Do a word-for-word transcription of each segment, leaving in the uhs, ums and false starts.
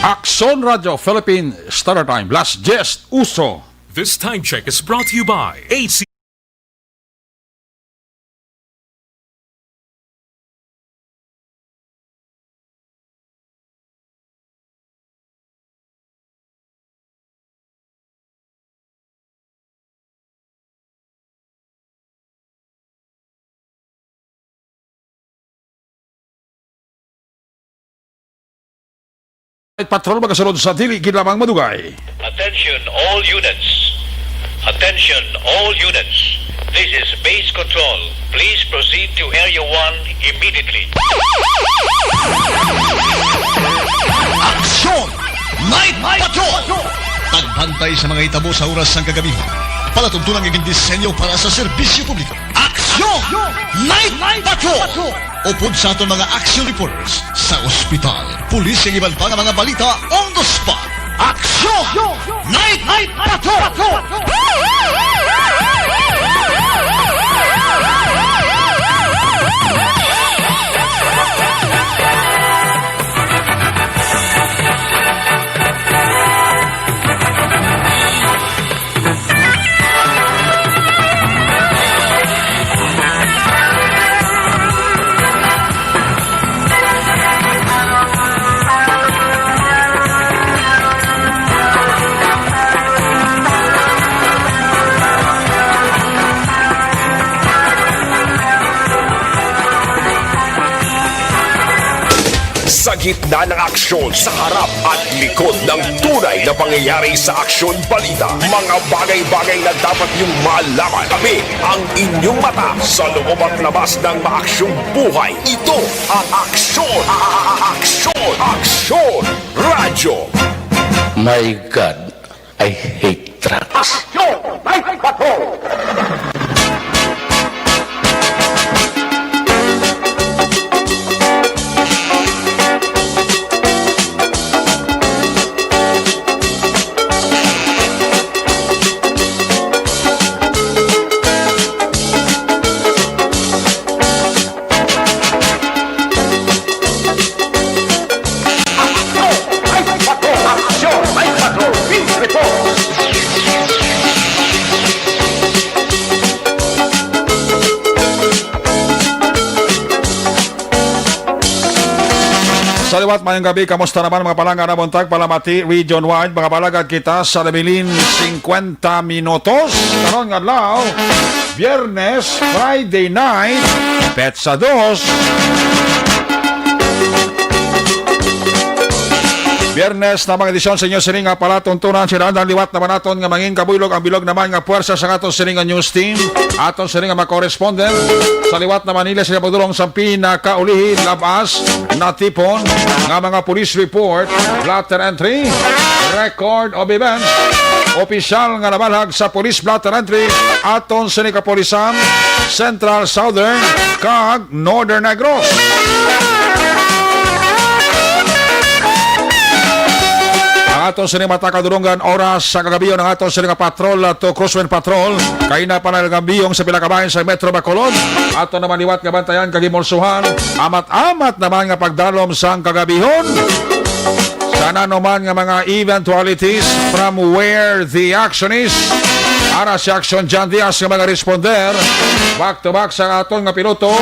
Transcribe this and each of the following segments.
Aksyon Radyo Philippine Standard Time, las diyes uso. This time check is brought to you by A C. Patrol magasunod sa dili gid lamang madugay. Attention all units. Attention all units. This is base control. Please proceed to Area one immediately. Aksyon! Night Patrol! Pagbantay sa mga hitabo sa oras sang kagabi. Palatuntunan nga gindisenyo para sa serbisyo publiko. Aksyon! Night Patrol! Upod sa aton mga action reporters sa ospital, pulis, kag iban pa nga mga balita on the spot. Aksyon! Night Patrol! Sa gitna ng aksyon, sa harap at likod ng tunay na pangyayari sa aksyon balita, mga bagay-bagay na dapat niyong malaman. Kami ang inyong mata sa loob at labas ng maaksyong buhay. Ito ang aksyon, a- a- a- aksyon, aksyon, radyo. My God, I hate trucks. Aksyon! May bato! Sa liwat, mayong gabi. Kamusta naman, mga palangga, na buntag, palamati, region wide, mga palagad kita sa Labilin, singkwenta minutos. Karon nga adlaw, Biyernes, Friday night, petsa dos. Biyernes na mga edisyon sa inyo sining nga palatuntunan. Sila ang liwat naman naton nga mangin kabuylog, ang bilog naman nga puwersa sa aton sining nga news team, aton sining nga mga correspondent. Sa liwat naman nila sila magdulong sa pinakaulihi, labas, natipon nga mga police report, blotter entry, record of events, opisyal nga nabalhag sa police blotter entry, aton sini kapulisan, Central, Southern, kag Northern Negros. Ang aton sini mata kadulungan oras sa kagabion, ang aton sini nga patrol, uh, to Crosswind Patrol, kay na panagambiyong sa pila ka bahin sa Metro Bacolod. Ato naman liwat nga bantayan kag himulsuhan, amat-amat naman nga pagdalom sang kagabihon. Sa nanuman nga mga eventualities from where the action is, ara si Action John Diaz nga mga responder, back to back sa aton nga piloto,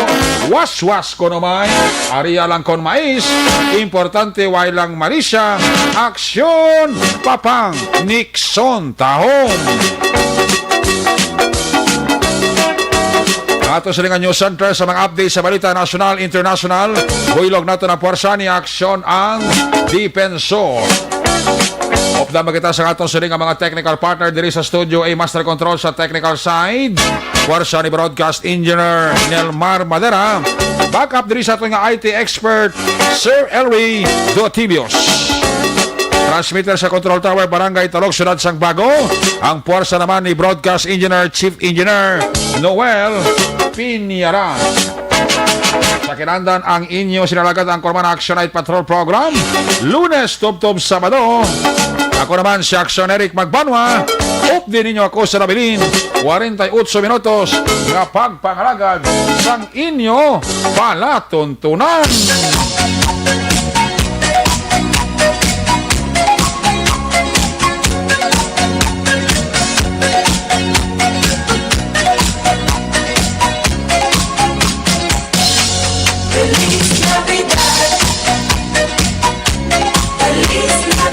waswas kuno may, aria lang kon mais, importante way lang malisya, aksyon, papang, Nixon, tahom. Ato sini nga news center sa mga update sa balita nasyonal, internasyonal. Buylog nato na puwersa ni Aksyon ang Dipensor. Updan man kita sa aton sini nga mga technical partner diri sa studio, A Master Control sa technical side. Puwersa ni Broadcast Engineer Nelmar Madera. Backup diri sa aton nga I T expert, Sir Elry Dotibios. Transmitter sa Control Tower, Barangay Talog, Siyudad sang Bago. Ang puwersa naman ni Broadcast Engineer, Chief Engineer Noel Piñaran. Sa kinahanglan ang inyo sinalagad ang Kurman Action Night Patrol Program, Lunes tubtob Sabado. Ako naman si Action Eric Magbanwa. Updi ninyo ako sa nabilin, kwarenta y otso minutos nga pagpangalagad sang inyo palatuntunan.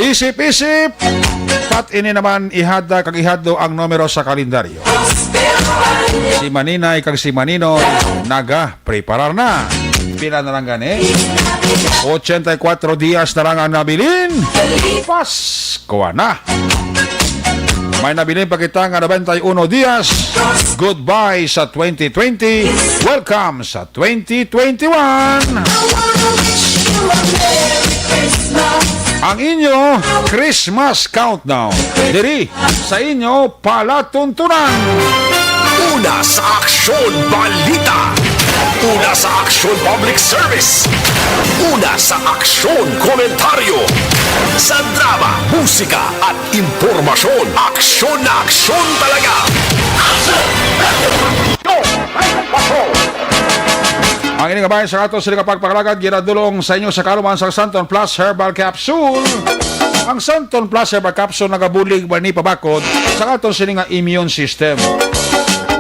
Isip-isip, pat ini naman ihada kag ihadlo ang numero sa kalendaryo. Si Maninay kag si Maninoy naga-preparar na. Pila na lang gani? Ochenta y cuatro dias na lang ang nabilin. Pasko na. May nabilin pa kita nga noventa y uno dias. Goodbye sa twenty twenty. Welcome sa twenty twenty-one. Ang inyo Christmas countdown diri sa inyo palatuntunan. Una sa Aksyon Balita. Una sa Aksyon Public Service. Una sa Aksyon Komentaryo. Sa drama, musika, at impormasyon. Aksyon na aksyon talaga. Ang ini nga bahin sa ato sila kapagpakalagad, ginadulong sa inyo sa kaluman sang Santon Plus Herbal Capsule. Ang Santon Plus Herbal Capsule nagabulig ba ni pabakod sa aton sini nga immune system.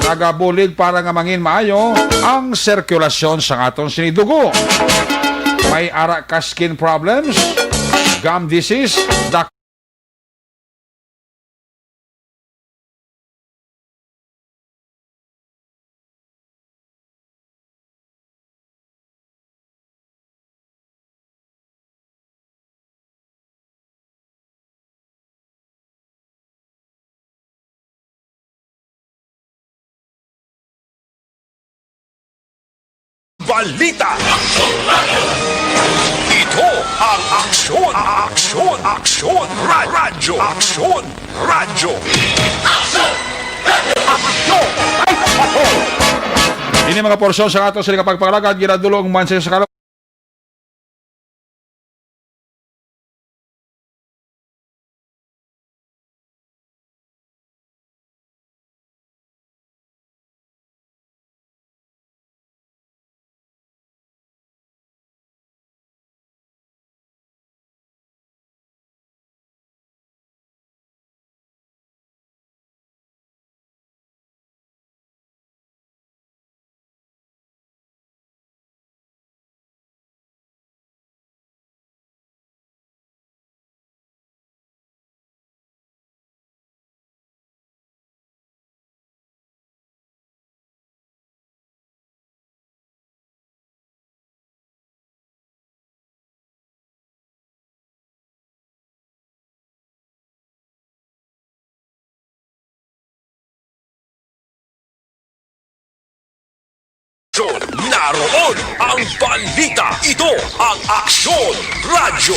Nagabulig para nga mangin maayo ang sirkulasyon sa aton sini dugo. May ara ka skin problems, gum disease, dak- Balita. Ito ang Aksyon, Aksyon, Aksyon, Ra- Radyo, Aksyon, Radyo. Aksyon, Aksyon. Ini mga porsyon sa ato sila kapagpangalagad, ginadulong man sa, sa Naroon ang balita. Ito ang Aksyon Radyo.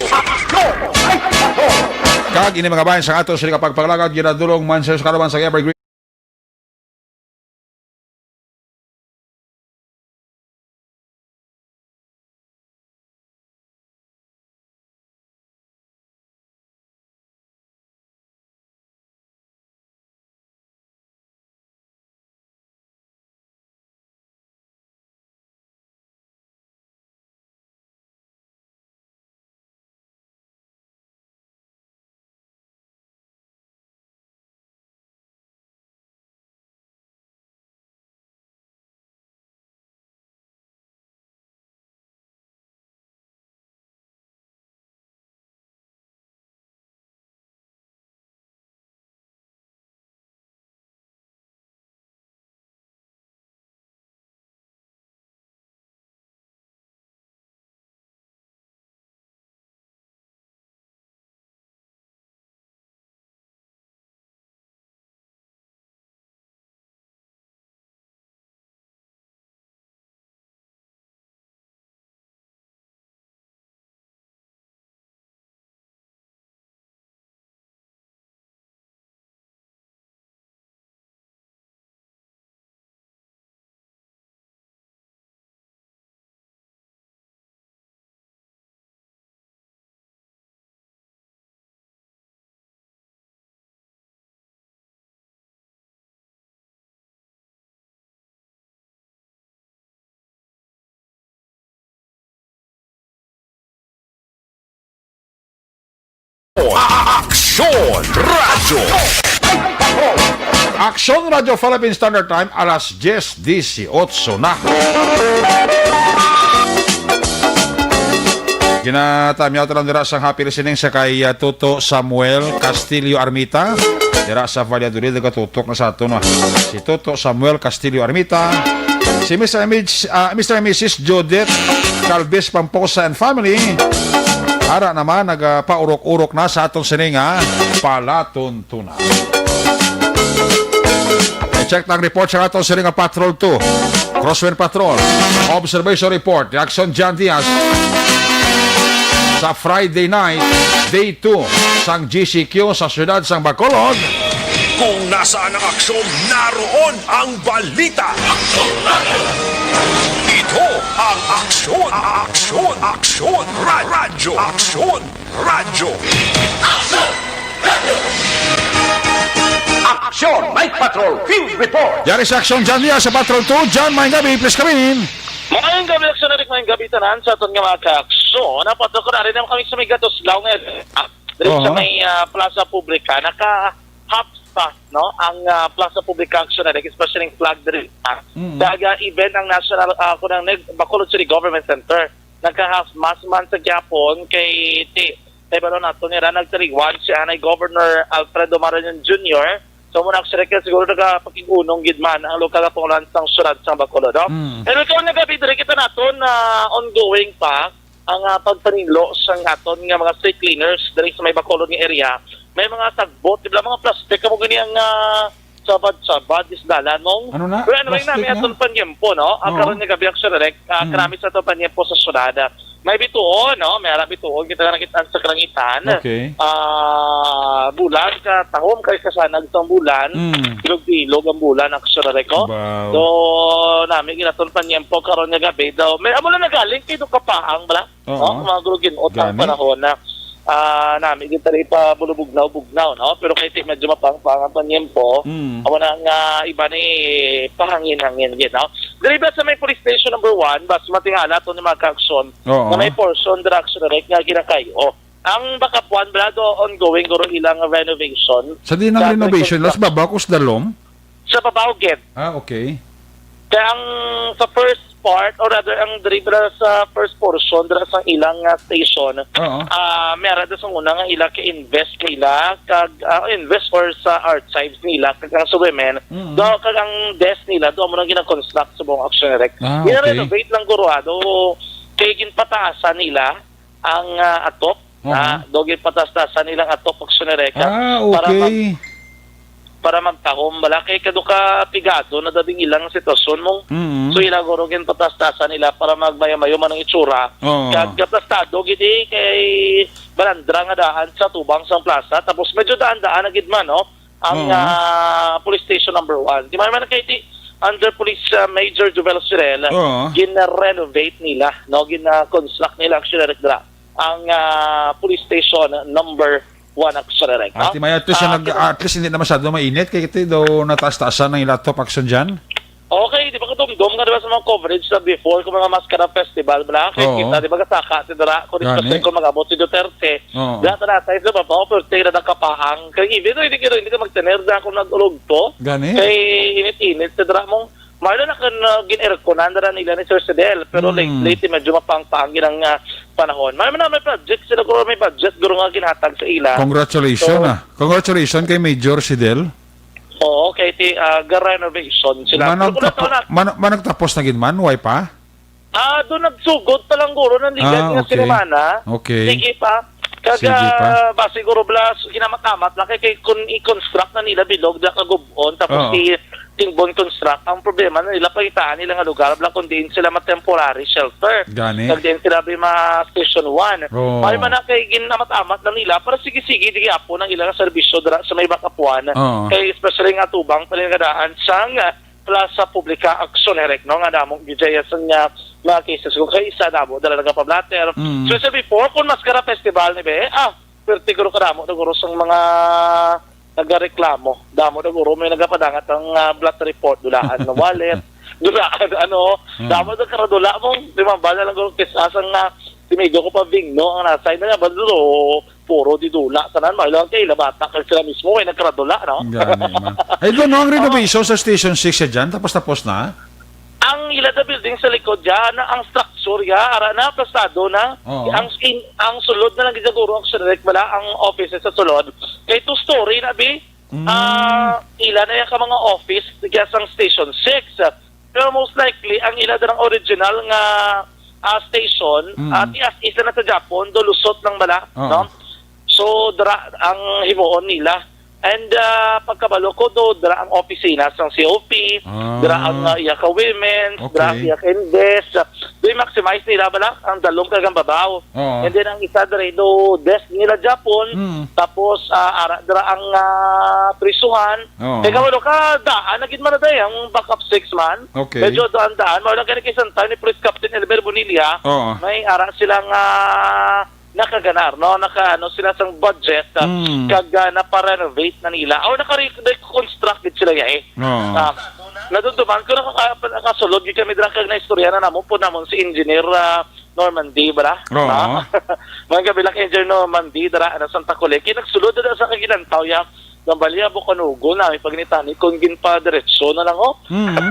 Kag ini mga bayan sa ato sila kapagpangalagad, ginadulong man sa kaluman sa Evergreen. Aksyon Radyo. Aksyon Radyo Philippine Standard Time, alas diyes disiotso na. Ginatamyaw ta lang dira sang happy listening sa kay, ah, Toto Samuel Castillo Armita. Dira sa Valladolid, nagatutok na sa aton, no? Si Toto Samuel Castillo Armita. Si Mister and Miss, ah, Mister and Missus Judith Calvis Pamposa and family. Ara naman, nagapaurok-urok na sa aton sini nga palatuntunan. I-check ang report sa aton sini nga Patrol two. Crosswind Patrol. Observation report. Reaction John Diaz. Sa Friday night, day two sang G C Q sa siyudad sang Bacolod. Kung nasaan ang aksyon, naroon ang balita. Ito ang Aksyon, Aksyon, Aksyon, Ra- Radyo, Aksyon, Radyo. Aksyon, Night Patrol Field Report. Yari sa Aksyon, John Diaz sa Patrol two. John, maayong gabi, please come in. Maayong gabi, Aksyon Eric, maayong gabi tanan sa aton nga mga kaaksyon. Napatok ko na rin naman kami sa may Gatoslaw nga, ah, diri sa Oo. may, ah, Plaza Publica. Naka-half-mast, no, ang, ah, Plaza Publica, Aksyon Eric, especially yung flag diri. Ah, Mm. Daga, even ang national, ah, kunang nag-, Bacolod City Government Center, naka-half-mast man sa gihapon kay ti-, kay balo nato nira nagtaliwan si anay Governor Alfredo Marañon Junior. So, muna, Aksyon Eric, siguro nagapakig-unong gid man ang lokal nga pangulohan sang siyudad sang Bacolod, no? Mm. Pero karon nga gabi, diri kita naton na ongoing pa ang, ah, pagpaninlo sang aton nga mga street cleaners diri sa may Bacolod nga area. May mga sagbot, di ba, mga plastic, kamo gani ang, ah, sabad-sabad, isdalan mong. Ano na? Pero ano lang Plastic namin na? Atong panyempo, no? Ang Oo. karon nga gabi, Aksyon Eric, ah, Mm. karami sa atong panyempo sa syudad. May bituon, no? May ara bituon kita nga nakita sa kalangitan. Okay. Ah, bulan, katahom kay kasanag sang bulan. Mm. Bilog-bilog ang bulan, Aksyon Eric, oh. Wow. So, nami ginaton panyempo karon nga gabi daw. May amo lang nagaling kay do kapaang bala. Oo. No? Mga gurugin, utang Gani. panahon na, ah, nami gid tali pa bulubugnaw-bugnaw, no? Pero kay ti medyo mapangpang ang panyempo, Mm. amo na nga iba ni pahangin-hangin gid, no? Diri ba sa may police station number one, bas matingala to ni mga kaaksyon, Oo. na may portion dira, Aksyon Eric, nga ginakay-o. Ang Bacapuan, bala do, ongoing guro ilang renovation. Sa di nang Sa renovation, las reconstruction. baba kus dalom? Sa babaw gid. Ah, okay. Kaya ang sa first part, or rather, ang diri bala sa first portion, dira sa ilang, ah, station, Oo. ah, may ara da sa una nga ila ka-invest nila, kag, ah, invest or sa archives nila, kag ang sa women, Mm. do, kag ang desk nila, do mo nang gina-construct sa buong Action Direct. Ah, okay. Gina-renovate lang guro, ah, do, kay ginpataasan nila ang, ah, atop, Oo. ah, do ginpataas-taasan nilang atop, Action Direct, ah, Ah, para mag- okay. para magtahom, bala kay kado ka pigado na dading ilang sitwasyon mo. Mm. So, ila guro ginpataas-taasan nila para magmayo-mayo man ang itsura. Oo. Kag aplastado gid, eh, kay balandra nga daan sa tubang sang plaza. Tapos medyo daan-daan na gid man, no? Ang, Oo. ah, police station number one. Di man man kay ti-, under Police, ah, Major Jovel Cirel, Oo. gina-renovate nila, no? Gina-construct nila, Action Direct, dira ang, ah, police station number one, Action Direct, no? Ati may ato siya Ah, nag-, kita- at least hindi na masyado mainit kay ito daw nataas-taasan ng ilatop action dyan. Okay, di ba katumdom nga, di ba, sa mga coverage sa before, kung mga Mascara Festival, bala, kay Oo. kita, di ba, kasaka, ti dira, kung Gani. especially kung mag-abot si Duterte, Oo. dira, tara, tayo sa baba, pero tayo na nakapaang. Kay even though hindi ka, hindi ka magtener, dira, kung nag-ulog to, Gani. kay init-init, ti dira, mong, Marlon, na kan, uh, gin-airconan na nila ni Sir Sidel, pero Mm. lately, medyo mapangpang ang, uh, panahon. May, may, may project sila, guro, may budget, guro, nga ginhatag sa ila. Congratulations, So, ah. Congratulations kay Major Sidel. Oo, kay ti, uh, ga-renovation sila. Pero kung Managtapo-, nataon na man-, managtapos na gid man, way pa? Ah, doon nagsugod pa lang, guro, ng ligat Ah, nga okay. sinemana. Okay. Sige pa. Kag, Sige pa. ah, ba, siguro, bala, so, ginamat-amat lang kay, kay kung i-construct na nila bilog, da kagubon, tapos Oo. i-, tingbon construct. Ang problema na nila, pagitaan nila nga lugar, bala, kung diin sila ma-temporary shelter. Gani. Kag diin sila bi ma-station one. Oo. May man na kay ginamat-amat lang nila, para sige-sige, di apo ng ilang serbisyo dira sa may Bacapuan. Oo. Kay especially nga tubang, palingadaan sang, ah, Plaza Publica Action Direct, no? Nga damo gid siya sa nga mga cases ko kay isa damo dala nagapablatter. Mm. So, sa before, kung Mascara Festival ni be, ah, perti guro kadamo na guro sang mga nagareklamo. Damo na guro may nagapadangat ang, ah, blotter report, dulaan nga wallet, dulaan, ano, Mm. damo na karadula mo, di ba, bala lang guro kis-, asang nga, timigo ko pa bingno, ang nasay na nga, ba, duro, puro di dula, tanan, mga ilang kay ila bata, kay sila mismo, ay nagkaradula, no? Gani man. Ay, doon, no, ang Oo. renovation sa Station six siya dyan, tapos-tapos na? Ang ila na building sa likod ya, na ang structure ya, ara na, aplastado na. Oo. Ang in, ang sulod na lang gid siguro ang direct bala ang offices sa sulod. Kay two story na bi. Mm. Ah, ila na ya ka mga office diya sang Station six. Pero most likely ang ila dirang original nga, ah, station, Mm. ah, ti as is na sa Japon, do lusot lang bala, Oo. no? So, dira ang himuon nila. And, ah, pagkabalo ko, do, dira ang opisina sang C O P, Ah. dira ang, ah, iya ka women's, dira ang Okay. iya ka invest. Do, i-maximize nila bala ang dalom kag ang babaw. Oo. And then, ang isa dira, do, desk nila Japon. Mm. Tapos, ah, ara, dira ang, ah, prisuhan. Oo. Kay kabalo ka, daan na gid man na day ang backup six man. Okay. Medyo daan-daan. Mao lang gani kay santa ni Police Captain Elmer Bonilla. Oo. May ara sila nga nakaganar, no? Naka, ano, sila sang budget, ah, Mm. kag, ah, napa-renovate na nila. O, naka-reconstruct gid sila, ya, eh. Oo. Ah, nadumduman ko, nakaka-, nakasulod gid kami dira kag naistorya na namon po namon si Engineer, ah, Normandy, bala? Oo. Ah, mga gabi lang, Engineer Normandy, dira, ano, Santa Coleque. Nagsulod na sa kaginantaw, ya. Nang baliya, bukanugo na, may paginitani, kung ginpadiretso na lang, oh. Mm.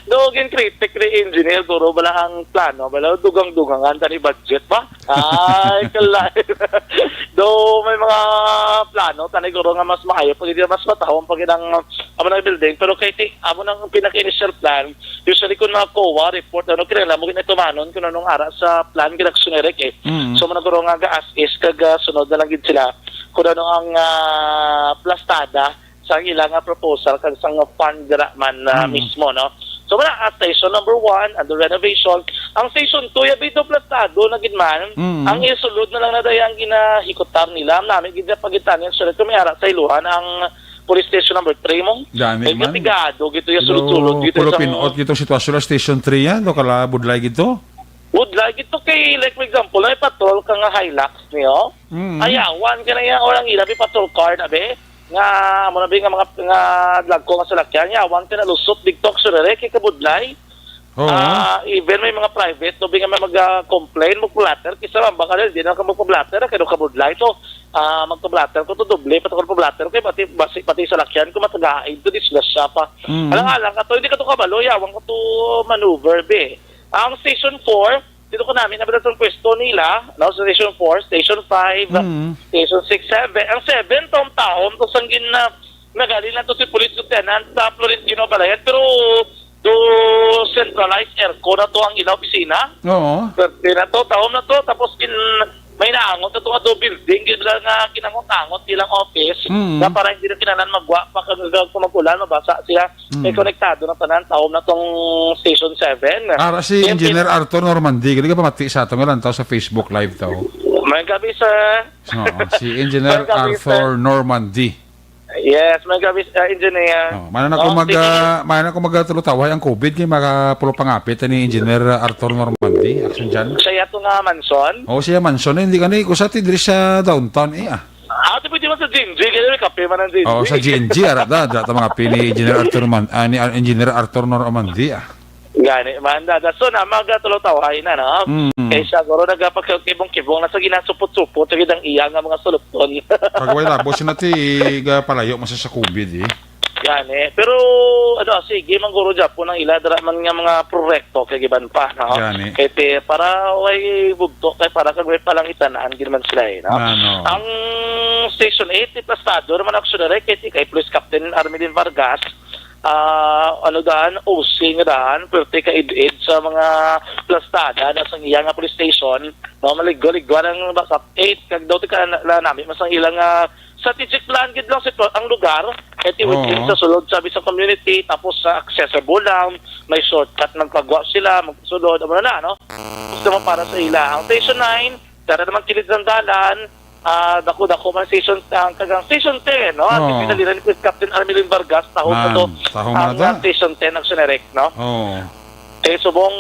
Do, gin-critic ni engineer, guro, bala ang plano, bala, dugang-dugangan, tani budget pa. Ay, kalay. Do, may mga plano, tani, guro, nga mas maayo, pag hindi mas matahom, pag ang, amo na building. Pero kay ti, amo nang pinaka-initial plan, usually kung mga COA report, ano, kinahanglan mo ginatumanon kung anong ara sa plan, ginaksyon ni Rick, eh. Mm. So, managuro nga ga as is, kag, ah, sunod na lang gid sila kung ano ang, ah, plastada sa ila nga proposal kag sa nga fund dira man, ah, Mm. mismo, no? So, wala, ah, station number one, under renovation. Ang station two, ya bito plastado na gid man. Mm. Ang isulod na lang na daya ang ginahikutar nila. Ang nami gid na pagitani ang sulit kung may ara sa iluhan ang police station number three mo. Gani Ay, man. Katigado gito ya Pero sulod-sulod gito pulo sa pinot gitong sitwasyon sa Station three yan, do kala budlay gito? Budlay gito kay, like, for example, may patrol ka nga Hilux niyo. Mm. Ayawan ka na yan, orang ila, may patrol car na, be. Nga, amo na, be, nga mga, nga lagko nga salakyan, yawan ka na lusot, dito, surere, kay kabudlay. Oo. Ah, even may mga private, no, be, nga may mag-, ah, complain, magpulater, kisa man, baka di na ka magpablater, kay do kabudlay to. Ah, magpablater ko to, doble, pa to ko pablater, kay pati, basi, pati salakyan ko, matagain to, disgrasya pa. Mm. Alang-alang ka to, hindi ka to kabalo, yawan ka to maneuver, be. Ang Station four, dito ko namin, nabalas ang pwesto nila, no? Sa Station four, Station five, Mm. Station six, seven. Ang seven, taom-taom, to sang gin-, na, nagali na to si Police Lieutenant sa Florentino Balayan, pero do centralized aircon na to ang ila opisina. Oo. Pwerte na to, taom na to, tapos in, may naangot na to nga do building, gid lang nga kinangot-angot ilang office, Mm. na para hindi na kinahanglan magwa pa kag kung mag-ulan, mabasa sila. Mm. May konektado na tanan, taom na tong Station seven. Ara si Yung Engineer pin- Arthur Normandy, gani ka pamati sa ato nga lantaw sa Facebook Live to. May gabi, sir. Oo, si Engineer May gabi, Arthur sir. Normandy. Yes, may gabi, uh, Engineer. Oh, mana na Oh, kung mag, sige. Ah, mana na kung magtulutaway ang COVID, kay makapulo pangapit ni Engineer Arthur Normandy, action dyan. Siya yato nga mansion? Oh, siya mansion, eh, hindi ka na, ikusa ti diri sa downtown, eh, ah. Ah, di pwede man sa G N G, kaya may kape man ang G N G. Oo, sa G N G, ara da, da, ta mga pini Engineer Arthur Man, ah, ni, ah, Engineer Arthur Normandy, ah. Gani man, da, da. So, na, magatulutaway na, no? Mm. Kay siya, guro, nagapagkibong-kibong na sa ginasupot-supot, sa gidang iya nga mga sulupton. Pag way labos na ti, ga palayo mo sa, sa COVID, eh. Gani. Pero, ano, sige, mangguro Japon ang ila, dara man nga mga proyekto, kay giban pa, no? Gani. Kay ti, para way bugto, kay para kag may palangitan-an, gid man sila, eh, no? Ano? Ang Station eight, ti plastado naman, actually, kay ti, kay Police Captain Armelin Vargas, ah, ano daan, O C nga daan, pero ti, kaid-id sa mga plastada, na sa iya nga police station, no? Maligwa-ligwa ang bus update, kag daw, ti, ka, na, na, nami, mas ang ilang, ah, strategic plan gid lang sa to, ang lugar, kay ti Oo. within sa sulod, sabi sa community, tapos sa accessible lang, may shortcut, magpagwa sila, magsulod, amo na, no? Gusto mo para sa ila. Ang Station nine, dara naman kilid sang dalan, ah, dako-dako man Station, ang kagang Station ten, no? Ang Oo. pinalira ni Police Captain Armelin Vargas, tahong na Man, to, tahong na ang, to. ah, Station ten, ang sinerek, no? Oo. Eh, subong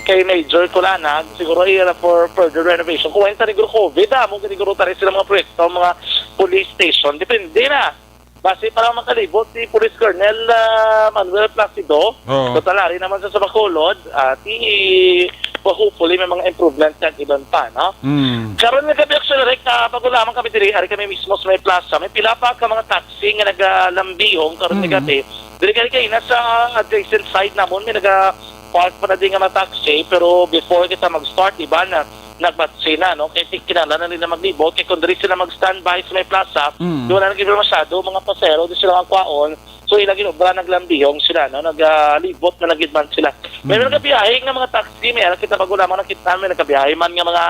kay Major Kulanag, siguro ira for further renovation. Kung wala siguro COVID, ah, mo siguro tayo sila mga proyekto, mga police station. Depende na. Basi para makalibot si Police Colonel, ah, Manuel Placido, Oo. total ari naman sa, sa Bacolod, ah, ti, hopefully may mga improvement kag iban pa, no? Mm. Karon nga gabi, actually, Rick, ah, bago lamang kami diri, ari kami mismo sa may plaza. May pila pa ka mga taxi nga nagalambihong karon nga Mm. gabi. Diri kay, kay na sa adjacent side namon, may naga-park pa na din nga mga taxi, pero before kita mag-start, iba na, nagbatsi na, no? Kay ti-, kinahanglan na nila maglibot, kay kung diri sila mag-standby sa may plaza, Mm. di wala na gid masyado, mga pasero, di sila makakwaon. So, ila ginobra, naglambihong sila, no? Nagalibot na lang gid man sila. May Mm. mga biyahe nga mga taxi, may alam kita bago lamang nakita, may nagabiyahe man nga mga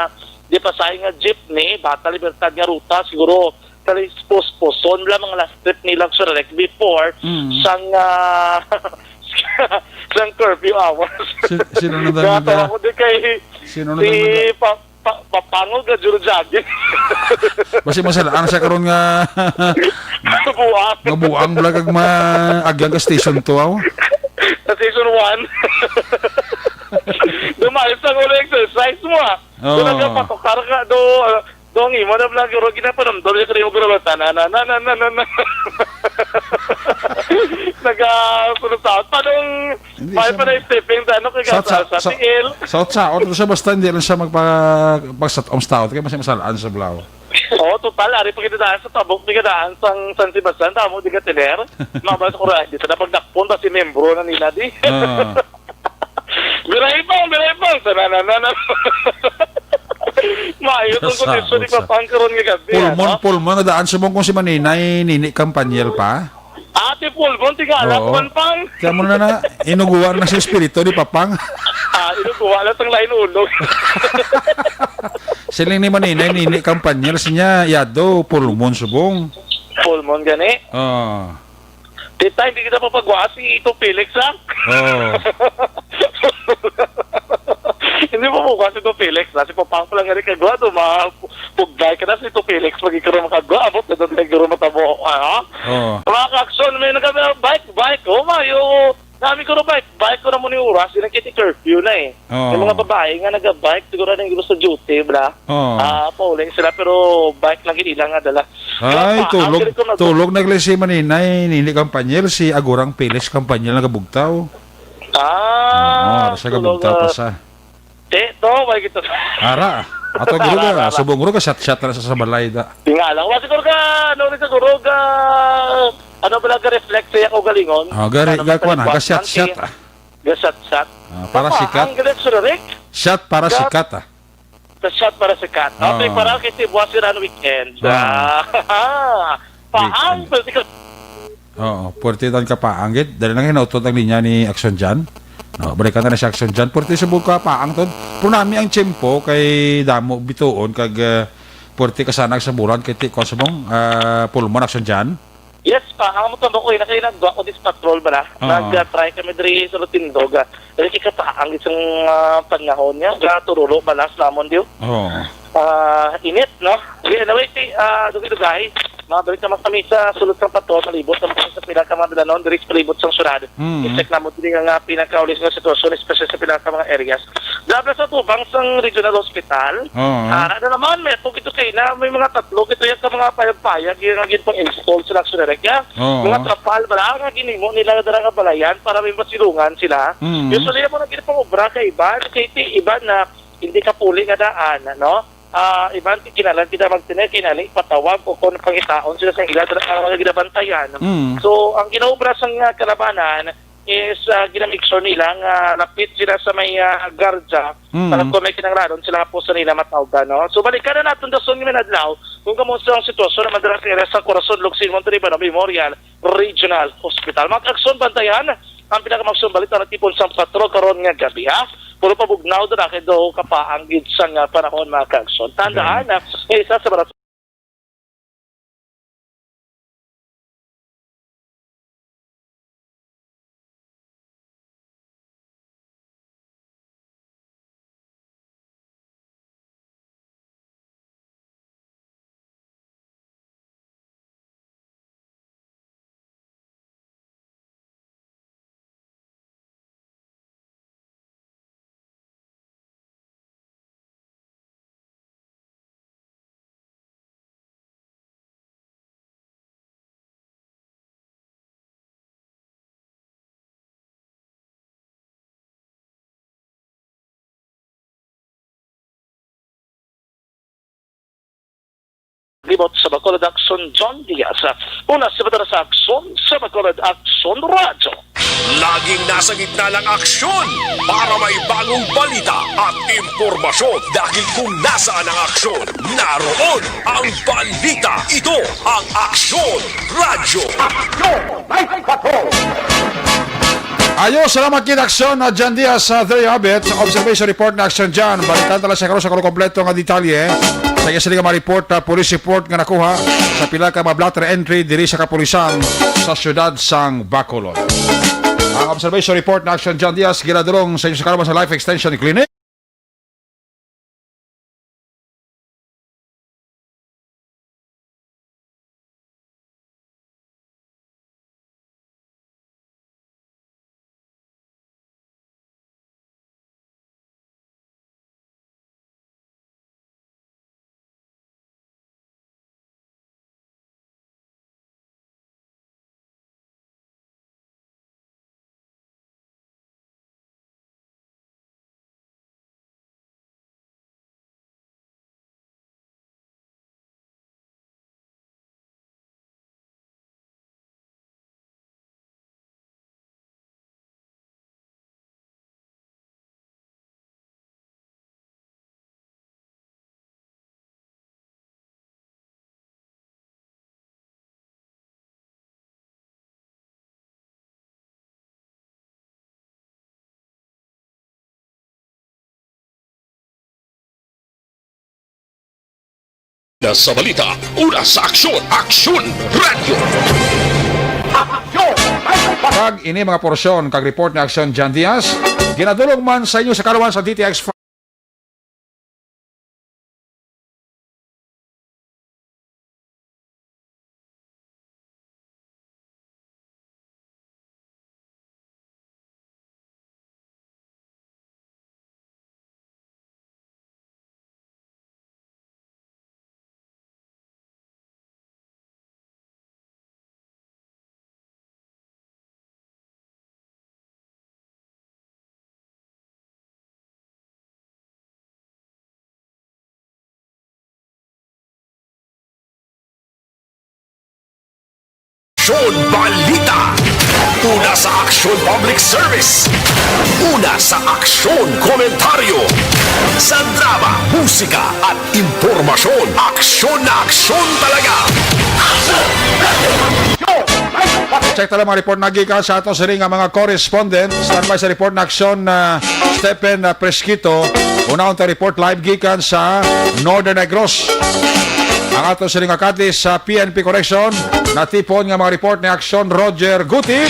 di pasahe nga jeepney, Bata Libertad nga ruta, siguro, sa Puspuson lang mga last trip nila sa Rec before, Mm. sang, ah, sang curfew hours. Si-, sino na Kaya daw tawa nila? ko din kay Sino na si daw nila? Pa-, Pa-, Papangog nga Juro Jogging. Basi masalaan siya karon nga Buang. nga buang bala kag ma-, agyang ka station two, aw. Sa season one. Dumayos ang ulo exercise mo, ah. Oo. Doon nagpapatok ka, do, ah, Dong, imo na lang, guro, ginapanumdom niya, kaya mo, guro, na, na, na, na, na, na. Naga, sunod taon. Padong, Hindi mahal siya pa na mag- yung stepping sa, ano, kay Sa, sa, sa, sa sa, tiil. sa, sa, o, sa, basta hindi lang siya magpa-, pagsatom sa tao, kaya mas masalaan sa bulaw. Oo, total, ari pa kita daan sa tabok, di ka daan sang San Sebastian, tamo, di ka tener. Mabas ko rin, di sa napagdakpon, basi membro na nila, di. Ah. Biray pang, biray pang, sa na, na, na, na. Maayo tong Sa kondisyon ni sa Papang karon nga gabi, Pulmon, ano? Pulmon, nadaan sa mong kung si Maninay, Nini Campaniel pa? Ate Pulmon, tingala, Oo. Kuwan pang. Kaya mo na na, inuguan na sa espiritu ni Papang. Ah, inuguan na sang lain ulog. Siling ni Maninay, Nini Campaniel, sinya, yado, Pulmon, subong. Pulmon gani? Oo. Tita, hindi kita papagwa si Ito Felix, ha? Oo. Hindi mo bukas ito, Felix, na si Papang pa lang nga rin kagwa, do, ma-, pugday ka na si ito, Felix, pag ikaw na makagwa, abot na doon kayo matabo, ano? Oo. Mga kakson, may nagkami, bike, bike, oh, mayo, nami ko na bike, bike ko na mo ni oras, yun ang kiti curfew na eh. Oo. Yung mga babae nga nag-bike, siguro na yung gusto duty, bla. Oo. Ah, pauli sila, pero bike lang gid ila nga dala. Ay, Kaya pa, tulog, ang ganito na tulog na gali si Maninay, Nini Campaniel, si Agurang Felix Campaniel nagabugtaw. Ah, Oo, sa tulog, kabugtaw pa ah, sa. Te, to, may gito. Ara, ato guro Ara, ka, ara, ara. Subong guro ka, shot-shot na sa, sa balay da. Tingala, wa siguro ka, ano rin siguro ka, ano ba lang ka-reflect sa iyang kaugalingon? Ah, gari, Ano ba ga-, kuwan, sa ah, ga-shot-shot, ah. Ga-shot-shot? Ah, para Ano pa? Sikat. Ang galit sa Rick? Shot para Ga- sikat, ah. Sa shot para sikat. Okay, Oo. Para kay si buwas sila ang weekend. Oo. Ah, paang, Weekend. Pwede ka Oo, puwerte tan kapaang gid. Dali lang, hinautot ang linya ni Action Jan. No, balikan na na si Action Jan. Puwerte subong kapaang ton. Pero nami ang tiyempo kay damo bituon kag, eh, puwerte ka sana sa bulan kay ti-, kuwan sa mong, ah, pulmon, Action Jan. Yes, pa. Ang mo tambok ko, eh, nakainagwa ko this patrol bala. Oo. Nag-try kami diri sa Rotindog, ah. Dali kay kapaang isang, ah, panahon niya. Ga tururo balas namon, diyo. Oo. Ah, init, no? Sige, anyway, si, ah, dugay-dugay, mabalik naman kami sa sulod sang patrol, palibot naman kami sa pila ka mga dalanon, diri sa palibot sang syudad. Mm. I-check naman diri nga pinakaulis nga sitwasyon, especially sa pila ka mga areas. Grabe sa tubang sang regional hospital. Oo. Ah, na naman, may atong ito kayo na, may mga tatlo, ito yung ka mga payag-payag, yung nga ginpang-install sa Luxury Rec. Oo. Mga trapal, bala, nga ginimo nila dara nga balayan para may masilungan sila. Mm. Usually, yung mga ginpang-obra kay iban, kay ti-, iban na hindi ka puli nga daan, no? Ah, iban, kinahanglan kita magtinay, kinahanglan patawag o kung pangitaon sila sa ila, ah, mga ginabantayan. Mm. So, ang ginaobra sa nga kalabanan is, ah, gina-make sure nila nga lapit sila sa may, ah, gardya Mm. para kung may kinahanglanon sila po sa nila matawgan, no? So, balikan na natin dason nga adlaw kung kamusta ang sitwasyon naman dira sa area sa Corazon, Locsin, Montalibano Memorial Regional Hospital. Mga kaaksyon, bantayan ang pinakamaksyon balita na tipon sa patrol karon nga gabi, ha? Puro pabugnaw dira kay daw kapaang gid sang, ah, panahon, mga kaaksyon. Tandaan Okay. na nga isa sa mga Ibot sa Bacolod Aksyon, John Diaz. Una sa Bacolod Aksyon, sa Bacolod Aksyon Radyo. Laging nasa gitna ng aksyon para may bagong balita at impormasyon. Dahil kung nasaan ang aksyon, naroon ang balita. Ito ang Aksyon Radyo. Aksyon! Night Patrol! Ayo, salamat gid, Aksyon, uh, John Diaz, uh, there you have it. Observation report na Aksyon John. Balikan tala sa karon sa kompleto nga detalye. Sa iya sila nga mga report, uh, police report nga nakuha sa pila ka mga blotter entry diri sa kapulisan sa siyudad sang Bacolod. Ang observation report na Aksyon John Diaz, ginadulong sa inyo sa karon sa Life Extension Clinic. Una sa balita, una sa aksyon, Aksyon Radyo. Kag ini mga porsyon kag report ni Aksyon John Diaz, ginadulong man sa inyo sa karon sa D T X. Aksyon Balita. Una sa Aksyon Public Service. Una sa Aksyon Komentaryo. Sa drama, musika, at impormasyon. Aksyon na aksyon talaga. Check tala mga report na gikan sa ato sini nga mga correspondent. Standby sa report na aksyon na Stephen, ah, Fresquito. Unahon ta report live gikan sa Northern Negros. Ang ato sini nga kadis sa P N P Correction, natipon nga mga report ni Aksyon Roger Gutib.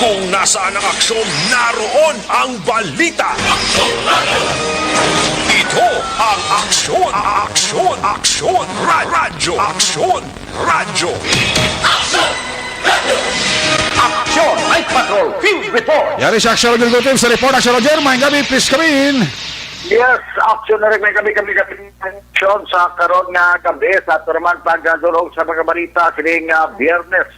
Kung nasaan ang aksyon, naroon ang balita. Ito ang Aksyon, Aksyon, Aksyon, Ra- Radyo, Aksyon, Radyo. Aksyon, Night Patrol, Field Report. Yari sa Aksyon Roger Gutib sa report. Aksyon Roger, may gabi, please come in. Yes, Aksyon na rin, may gabi, kami, kami, Aksyon sa karon nga gabi sa ato naman pagdulong sa mga balita sining, ah, Biyernes.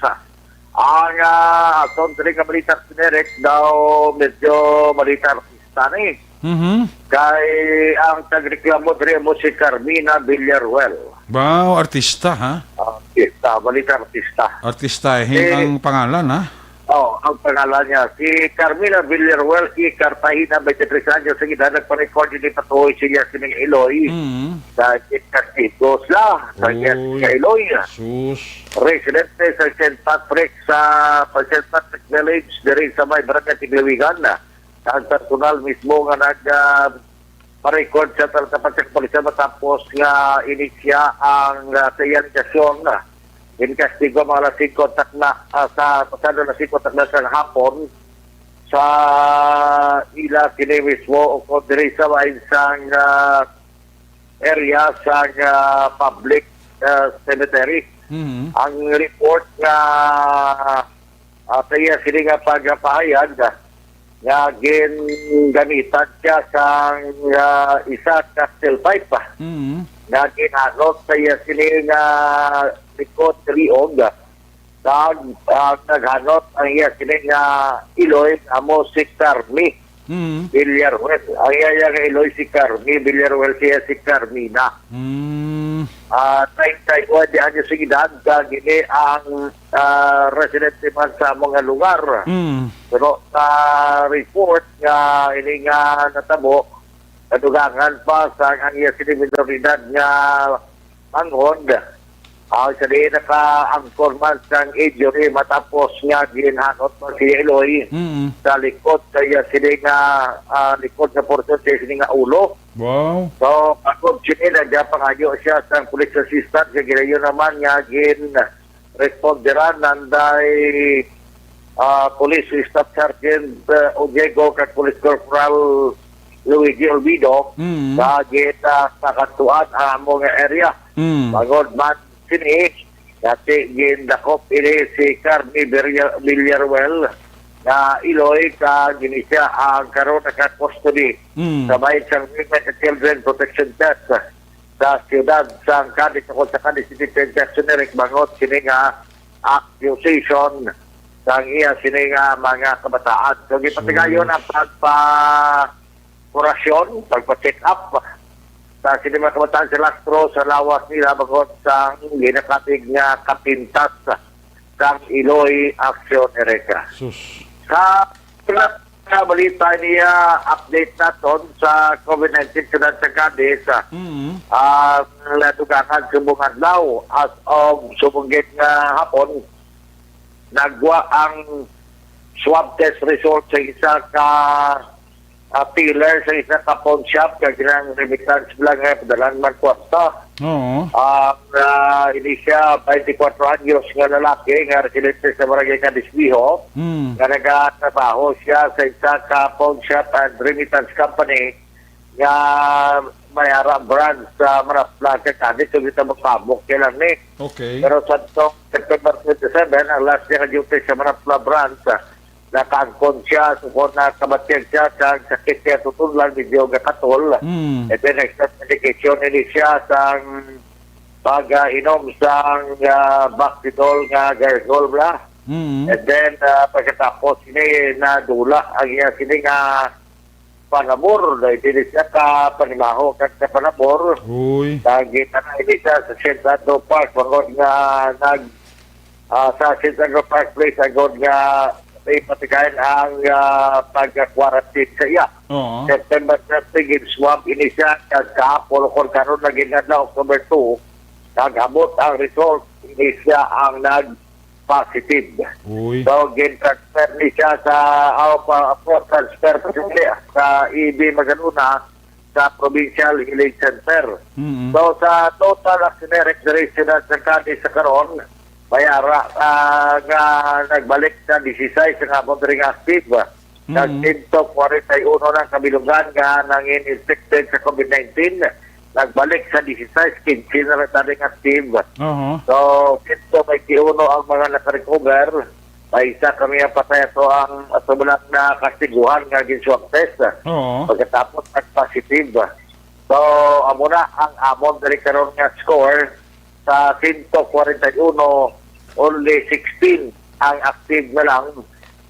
Ang, ah, aton sining nga balita, Derek, daw medyo balita artista ni. Mhm. Kay ang tagreklamo diri mo si Carmina Villaruel. Wow, artista, ha? Artista, balita artista. Artista, eh, Eh, ang pangalan, ha? Oh, ang pangalan niya, si Carmina Villaruel y Cartagena, twenty-three anyos ang edad, nagpa-record ni patuhoy siya sining iloy. Mm. Sa Castigos la, sa Uy, Castigos, iloy. Sus. Residente sa Saint Patrick, sa, sa Saint Patrick Village, diri sa may Barangay Tiglawigan. Ang personal mismo nga nag, ah, pa-record sa tal-, kapag sa kapulisan matapos nga inisya ang, ah, sa iyang kasyon, ah, in kastigo mga alas singko takna, ah, sa pasado alas singko takna sa hapon sa ila kini mismo o kung diri sa may isang, ah, area sa, ah, public, ah, cemetery. Mhm. Ang report nga, ah, sa iya sini nga pagpahayag, ah, nga gingamitan siya sang, ah, isa ka steel pipe, ah, Mhm. nga ginhanot sa iya sini nga likod liog, ah, kag, ah, naghanot ang iya sini nga iloy amo si Carmi Mhm. Villaruel. Ang iya, iya nga iloy si Carmi Villaruel, siya si Carmina. Mm. ah, treinta y nuebe anyos ang edad, kag ini ang, ah, residente man sa among nga lugar. Mm. Pero sa report nga ini nga natabo, nadugangan pa sa ang iya sini minoridad nga manghod. Ang siya diin nakaangkon man sang injury matapos nga ginhanot man siya iloy Mm. sa likod sa iya sini nga, ah, likod nga portion sa sini nga ulo. Wow. So, bangod sini, nagapangayo siya sa police assistance, nga ginayon naman nga gin responderan nanday, ah, Police Staff Sergeant, ah, Ojego kag Police Corporal Luigi Olvido Mm. sa gita sa kantuan ang amo nga area. Mm. Bangod man sini, dati gindakop ini si Carmi Villar-, Villaruel nga iloy, kag ini siya ang karon naka-custody Mm. sa bahin sang Women and Children Protection Desk sa siyudad sang Cadiz, tungod sa Cadiz City Penitentiary, bangod sini nga accusation sang iya sini nga mga kabataan. So, gipatigayon So, ang pagpa-kurasyon, pagpa-check up sa sini mga kabataan sa lastro sa lawas nila bangod sang ginakapig nga kapintas sang iloy aksyon, Erika. Sus. Sa nga balita niya, update naton sa COVID nineteen sa Cadiz. Mm. Ang nadugangan subong adlaw, as of subong gid nga hapon, nagwa ang swab test result sa isa ka, ah, teller sa isa ka pawn shop, kag ilang remittance lang nga padalhan man kwarta. Oo. Ah, ah, ini siya, twenty-four anyos nga lalaki nga residente sa Barangay Cadiz Viejo, Mm. nga nagatrabaho siya sa isa ka pawn shop and remittance company nga may ara branch sa Manapla, kag Cadiz, so kita magpabok kaya lang ni. Okay. Pero sa tong September twenty-seven, ang last niya ka duty sa Manapla branch, ah, nakaangkon siya, sukon na kabatyag siya sa sakit niya, tutunlan, medyo gakatol. Mm. And then, extra medication, ini siya sang pag-inom sang, ah, Baxidol nga gargle bla. Mm. And then, ah, pagkatapos ini, nadula ang iya sini nga panabor. Dahil dili siya ka panimaho kag sa panabor. Uy. Sa gitara ini siya sa Central Park, bangod nga nag, ah, sa Central Park Place, agod nga ipatigayon ang, ah, pag-quarantine sa iya. Oo. September thirty, gin-swab ini siya, kag kahapon, o kon karon na gid adlaw, October two, nag-abot ang result, ini siya ang nag-positive. Uy. So, gin-transfer ni siya sa, ah, pa, pa, transfer pa siya sa E B Magalona, sa Provincial Healing Center. Mm-mm. So, sa total action na recreation sa Cadiz sa karon, may ara, ah, nga nagbalik sa disisais nga amon diri nga active. Nag Mm. sento kwarenta y uno na ang kabilugan nga nangin infected sa COVID nineteen. Nagbalik sa disisais, kinse na lang taning active. Oho. So, sento baynte uno ang mga nakarecover. May isa kami ang patay ato ang, ato mo lang na kastiguhan nga gin-swab test. Oo. Pagkatapos, nag-positive. So, amo na ang amon diri karon nga score. Sa sento kwarenta y uno, only sixteen ang active na lang.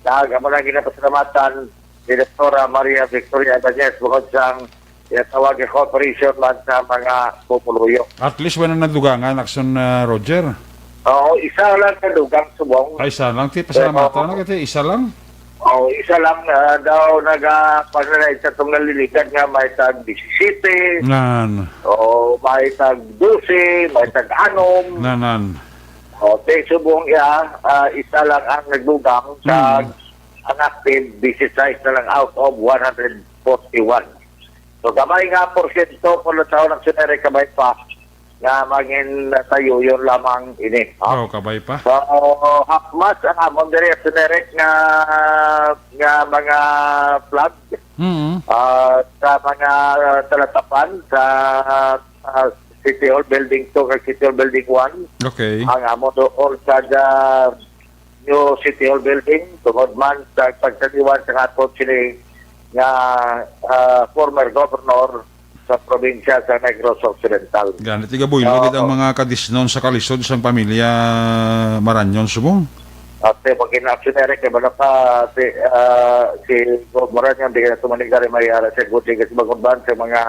Kag amo lang ginapasalamatan ni Doktora Maria Victoria Ibanez bukod sang ginatawag nga cooperation man sa mga pumuluyo. At least wala nadugangan, Akson, ah, Roger. Oo, isa lang nadugang subong. Ay, isa lang. Ti, pasalamatan Pero na kasi isa lang. Oh, isa lang, ah, daw naga-, pag na sa itong naliligan nga may tag disisete, Nan. o may tag dose, may tag anom. Nanan. O, te, subong iya, ah, isa lang ang nagdugang sa Mm. ang active, disisais na lang out of one hundred forty-one. So, gamay nga porsyento, kung sa unang sinere, gamay pa, nga mangin tayo yun lamang ini, ha? Oh, kabay pa. So, hakmas ang amon diri, sinere, nga, nga mga flag, Mm. ah, sa mga talatapan sa, ah, City Hall Building two kag City Hall Building one. Okay. Ang amo doon sa, ah, New City Hall Building, tungod man sa pagtaliwan sa aton sini nga, ah, former governor sa probinsya sa Negros Occidental. Gani, tiga Boylo, So, gid ang mga kadisnon sa kalisod sang pamilya Maranyon subong. At, eh, pag ina-action, Eric, eh, wala pa si, ah, si Gov Maranyon, di ka na tumanigali, may ara siya, good, di ka sumagod sa mga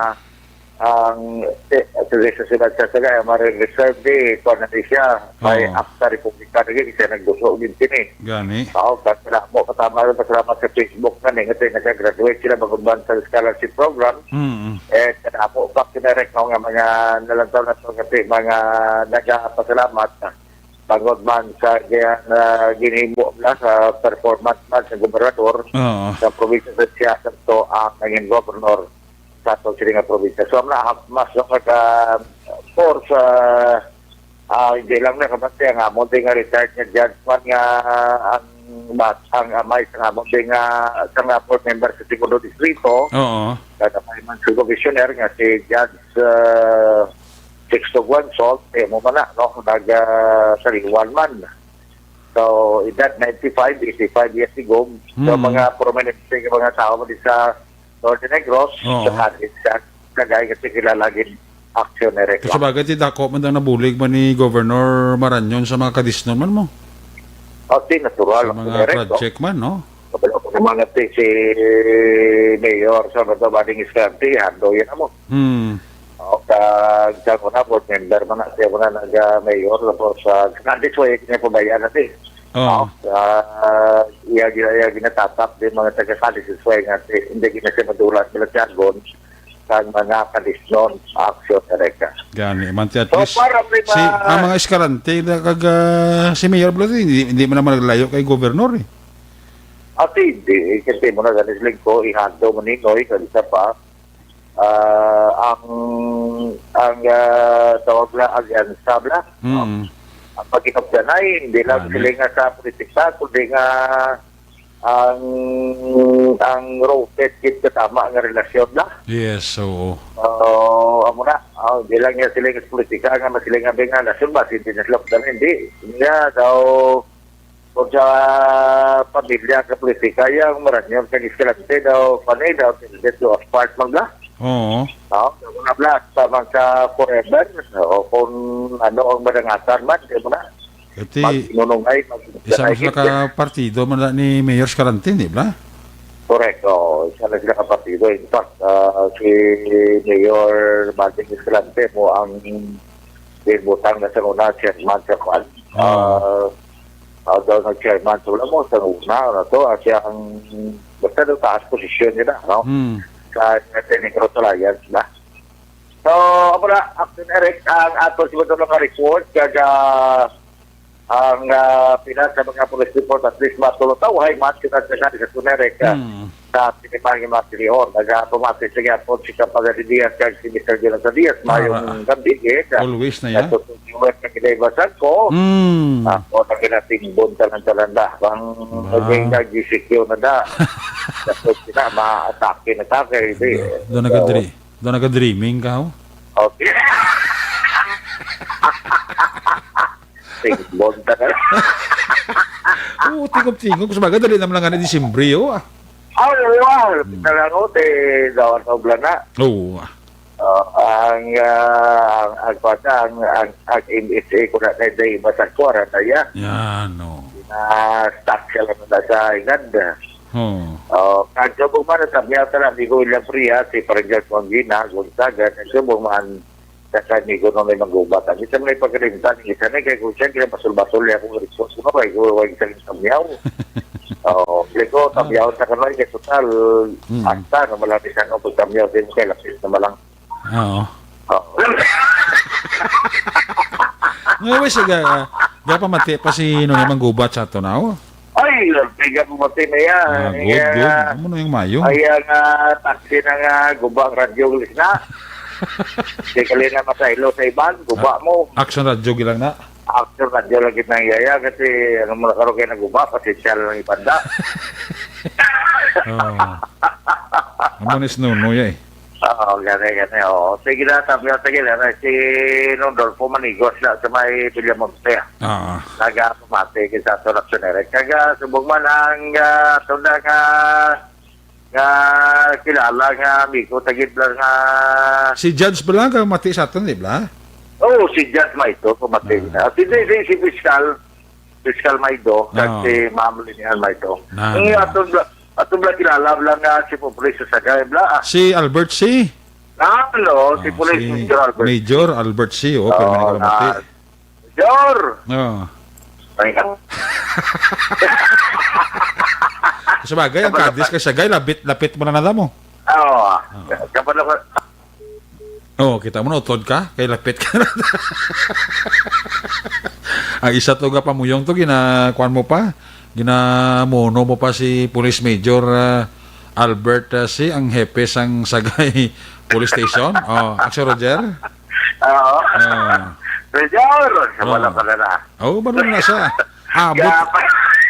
ang, eh, sa, sa siyudad sa Sagay, ang Marine Reserve, di, kuwan na di siya, may Oo. Akta Republika na gid, siya nagduso gid sini. Gani. Oo, kasi na mo, katama rin, pasalamat sa Facebook na ni, kasi nag-graduate sila, magumban sa scholarship program. Mm. Eh, kanamo pa, kinarek, no, nga mga nalantaw na to, kasi mga nagapasalamat na, bangod man sa, kaya, na ginhimo na sa performance man sa gobernador Oo. sa probinsya sa siya, sa to ang naging governor sa aton sini nga probinsya. So, ang na, mas nga ka, of course, ah, ah, hindi lang na kabante ang amon din nga retired nga judge man nga ang bat-, ang amay sa amon din nga, sa nga board member sa Segundo Distrito, Oo. kada may man sa commissioner nga si Judge, ah, Sixto Guansol, eh, mo man na, no? Nag, ah, sariwan man. So, edad ninety-five, eighty-five years siguro. So, Mm. mga prominente nga mga tao man sa Norte Negros, Oo. sa Cadiz, sa Sagay, kasi kilala gid aksyon ni Recla. Kasi bagay, ti dako man daw nabulig man ni Governor Marañon sa mga kadisnon man mo. O, ti natural Sa ang mga direct, no? project man, no? Kabalo ko naman nga ti si Mayor sa Bato Bading Escalante, hando yan mo. Hmm. O, kag sa una, board member man na siya muna nag-mayor, tapos sa Cadiz, way niya pabayaan natin. Oo. Ah, iya, iya, iya ginatatap din mga taga Cadiz, way nga ti, hindi gina siya madulas, Santiago, kag mga kadisnon, aksyon, direct. Gani, man ti at So, least, para may si, ma- ang mga Escalante, na kag, ah, si Mayor Blas, hindi, hindi man naman naglayo kay Governor, eh. At hindi, kasi mo na, ganis lingko, ihando mo, Ninoy, kag isa pa, ah, ang, ang, ah, tawag na, alyansa, bla. Mm. Ang pagkinabdanay, hindi lang Ano? sila nga sa politika, kundi nga ang, ang rooted gid sa tama nga relasyon na. Yes, oo. Oo, amo na. Oh, di lang niya sila sa politika nga mas sila nga may nga nasyon ba, hindi na sila pagdala, hindi. Nga daw, kung sa pamilya sa politika, yung Maranyon kag Escalante daw, panay daw, tended to apart man ga. Oo. Oh, mga blast, sa mga forever, o kung ano ang madangatan man, di mo na. Kati, Pag nunungay, mag- isa lang sila ka partido man na ni Mayor Scarantin, di ba? Correct, oo. Isa lang sila ka partido. In fact, ah, si Mayor Martin Escalante mo ang ginbutang na sa una, chairman sa kwan. Oo. Ah, ah, daw nag-chairman sa wala mo, sa una, na to, ah, siya ang, basta daw taas posisyon nila, no? Hmm. Sa Negros Alliance na. So, ako na, Captain Eric, ang ato siguro nga report, kag, ah, ang, ah, pila sa mga police report, at least matulog tao, hay, mat, kita sa sa sa Tunere, ka, Hmm. sa Pinipang yung mga Leon, nagapamati sa gyapon si Kapagadi Diaz, kag si Mister Jonathan Diaz, Ah, mayong ah. gabi, eh, ka, Always na yan. Natutuyo at nagkidaibasan ko. Hmm. Ako na kinatimbon ka ng talanda. Bang Ba? Naging nag-G C Q na da. Tapos sila, ma-atake na atake, hindi. Do, do nagadri-, do nagadreaming ka, oh? Okay. Timbon ka na. Oo, tingog-tingog. Sa bagay, dali naman lang nga na Disyembre, oh, ah. Ah, oo, ah. Hmm. Lapit na lang, oh, te, dawan sa ulan na. Oo, ah. Ah, ang, ah, ang, ang, ang, ang, ang M S A ko na, na, na, iba sa kuwara na yan. Yan, oh. Na-stuck siya lang na sa inganda. Oh. Oh, kag subong man, ang tabiya sa amigo William Priya, si Parang George Mangina, Gonzaga, kag subong man, sa amigo na may manggubat. Ang isa may pagkalimtan, ang isa na kay kung siya, kaya basol-basol niya akong response ko, kay ko, kay isang tamyaw. Oh, kaya ko, Ah. tamyaw sa kanal, kay total, Mm. hasta, na malapit sa ano, pag tamyaw, din kay lapis na malang. Oo. Oo. Nga, wes, ga-, gapamati pa si Nonoy Manggubat sa ato na, oh. Ay, piga mo mati na yan. Ah, good, Kaya, good. Amo na yung mayo. Ay, ang, ah, taxi na nga, guba ang radyo, lis na. Di ka na masaylo sa iban, guba Ah, mo. Action radyo gilang na. Action radyo lagi ng yaya, kasi ano mo na karoon kayo naguba, pasensya lang ibanda. Oo. Amo ni si Nonoy, eh. Oo, gani, gani, oo. Sige na, sabi ko, sige na, si Nondolfo Manigos na sa may Villamonte, ah. Ah. Nagapamati kita sa Raksonere. Kaga, subong man ang, ah, tunda nga, nga kilala nga amigo, tagid lang nga Si Judge Blanca, mati sa aton, di ba? Oo, si Judge Maito, pamati Ah. na. Si, si, si, si Fiscal, Fiscal Maido, kag Ah. si Ma'am Linian Maido. Na, Ang na. aton bla-, aton bla kilala bla nga si Pobre sa Sagay, bla, ah. Si Albert C. Ano, si Ah, Police si Major Albert. Major Albert C. Oh, pero Oo, may nagpamati. na, Major! Oh. Ay, ah. Sa bagay, ang Kapag- Cadiz kay Sagay, lapit, lapit mo na nila mo. Oo. Oo. Kapag ako, Oh, kita mo na, utod ka, kay lapit ka na. Ang isa to nga pamuyong to, gina-, kuwan mo pa, ginamuno mo pa si Police Major, ah, Albert, ah, si ang hepe sang Sagay Police Station. Oh, Action Roger? Oo. Ah. Major! Sa Oh. wala pala na. Oh, balo na siya. Abot, Gapa.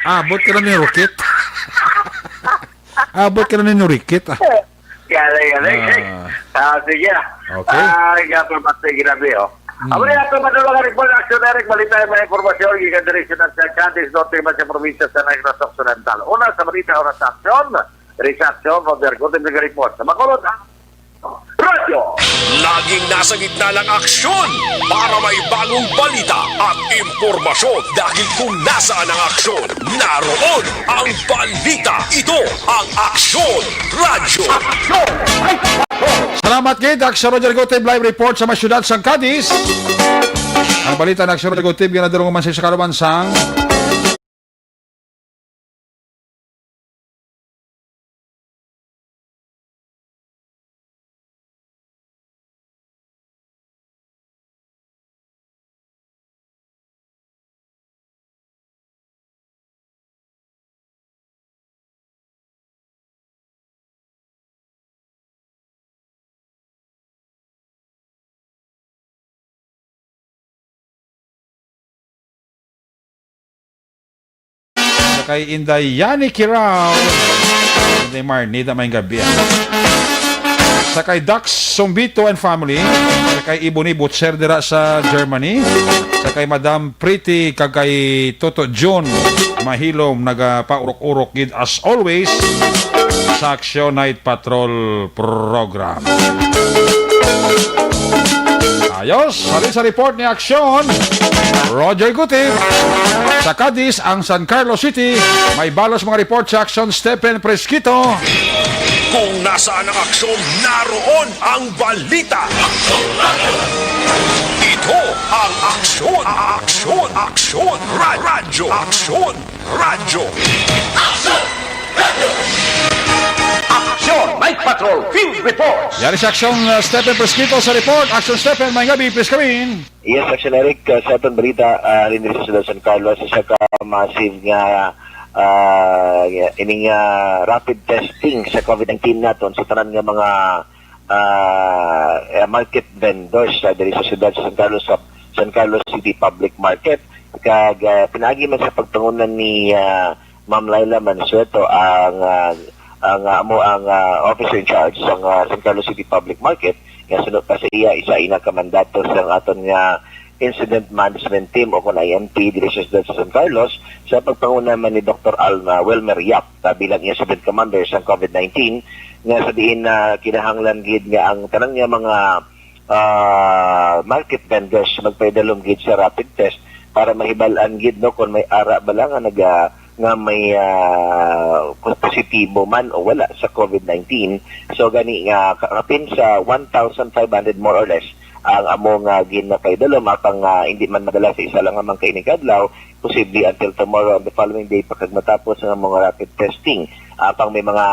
abot ka na ni Rocket. Abot ka na ni Rocket, ah. Yan, yan, yan. Ah. Ah, sige. Okay. Ah, gapa, basta grabe, oh. Hmm. Amo na, ato, madula nga report, Action Eric, balita, may impormasyon, gikan diri sa National Counties, Norte, man sa probinsya sa Negros Occidental. Una sa balita, una sa aksyon, diri sa aksyon, Roger Gutim, nag-report. Sa Bacolod, ah, Radyo. Laging nasa gitna ng aksyon para may bagong balita at impormasyon. Dahil kung nasaan ang aksyon, naroon ang balita. Ito ang Aksyon Radyo. Salamat gid, Action Roger Gutib, live report sa may siyudad sang Cadiz. Ang balita ng Action Roger Gutib, ginadulong man sa Kalubansang. Sa kay Inday Yani Kirao, Inday Marnita, may gabi, ah. Sa kay Dax Sombito and family, sa kay Ebony Butcher dira sa Germany, sa kay Madam Pretty, kag kay Toto Jun Mahilom, nagapaurok-urok gid as always sa Action Night Patrol Program. Ayos, halin sa report ni Aksyon, Roger Gutib. Sa Cadiz, ang San Carlos City, may balos mga report sa Aksyon, Stephen Presquito. Kung nasaan ang aksyon, naroon ang balita. Ito ang Aksyon, Aksyon, Aksyon, Ra-, Radyo, Aksyon, Radyo. Action! Action! Night Patrol Field Reports! Yari sa Aksyon, uh, Stephen Presquito sa report. Aksyon, Stephen, may gabi, please come in. Yes, Action Eric, uh, sa atong balita, uh, rin sa Siyudad San Carlos, isa ka massive nga, uh, ining, uh, rapid testing sa COVID nineteen naton sa tanan nga mga ah, eh, market vendors, ah, diri sa siyudad sa San Carlos, sa San Carlos City Public Market. Kag, ah, pinaagi man sa pagpangunan ni, ah, Ma'am Laila Mansueto ang, ah, ang, ah, amo ang, ah, officer in charge sa, ah, San Carlos City Public Market, nga suno pa sa iya, isa ina ka mandato sa aton nga incident management team o kon I M T diri sa siyudad sa San Carlos, sa pagpanguna man ni Doktor Alma Wilmer Yap, ah, bilang incident commander sa COVID nineteen, nga sa diin na kinahanglan gid nga ang tanan nga mga, ah, market vendors magpaidalom gid sa rapid test para mahibal-an gid, no, kung may ara bala nga naga-, nga may, ah, positibo man o wala sa COVID nineteen. So gani nga kapin sa one thousand five hundred more or less ang amo nga ginapaidalom, apang, ah, hindi man madala sa isa lang nga man ka ining adlaw, posible until tomorrow and the following day pa kag matapos ang mga rapid testing. Apang may mga,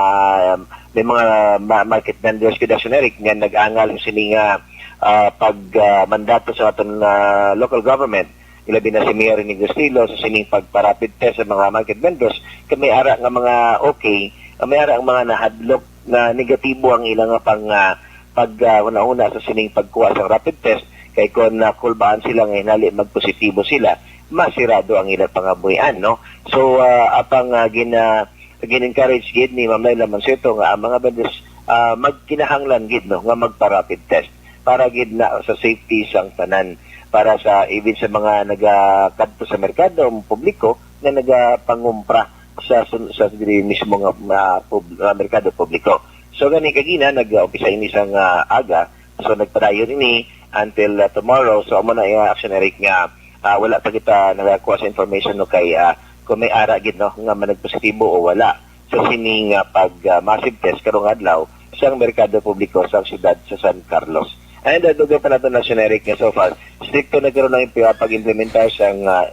may mga ma-, market vendors, Kuya Action Eric, nga nag-angal sini nga, ah, pag, ah, mandato sa aton, ah, local government, ilabi na si Mayor Rene Gustilo, sa sining pagpa-rapid test sa mga market vendors, kay may ara nga mga okay, may ara ang mga nahadlok na negatibo ang ilang nga pang, ah, pag, ah, una-una sa sining pagkuha sa rapid test, kay kon nakulbaan sila nga hinali magpositibo sila, masirado ang ilang pangabuhian, no? So, ah, apang, ah, gina-, gin-encourage gid ni Ma'am Laila Mansueto nga ang mga vendors, ah, magkinahanglan gid, no, nga magpa-rapid test para gid na sa safety sang tanan, para sa, even sa mga nagakadto sa merkado, publiko, nga nagapangumpra sa sun-, sa diri mismo nga, ah, pub-, ah, merkado publiko. So, gani kagina, nag-umpisa ini sang, ah, aga. So, nagpadayon ini until, ah, tomorrow. So, amo na, ah, Action Eric, nga, ah, wala pa kita nakakuha sa information, no, kay, ah, kung may ara gid, no, nga managpositibo o wala sa sining, ah, pag, ah, massive test karong adlaw sang merkado publiko sang siyudad sa San Carlos. And, uh, dugay pa nato na generic nga so far, strikto na karon ang pag-implementar sang, uh,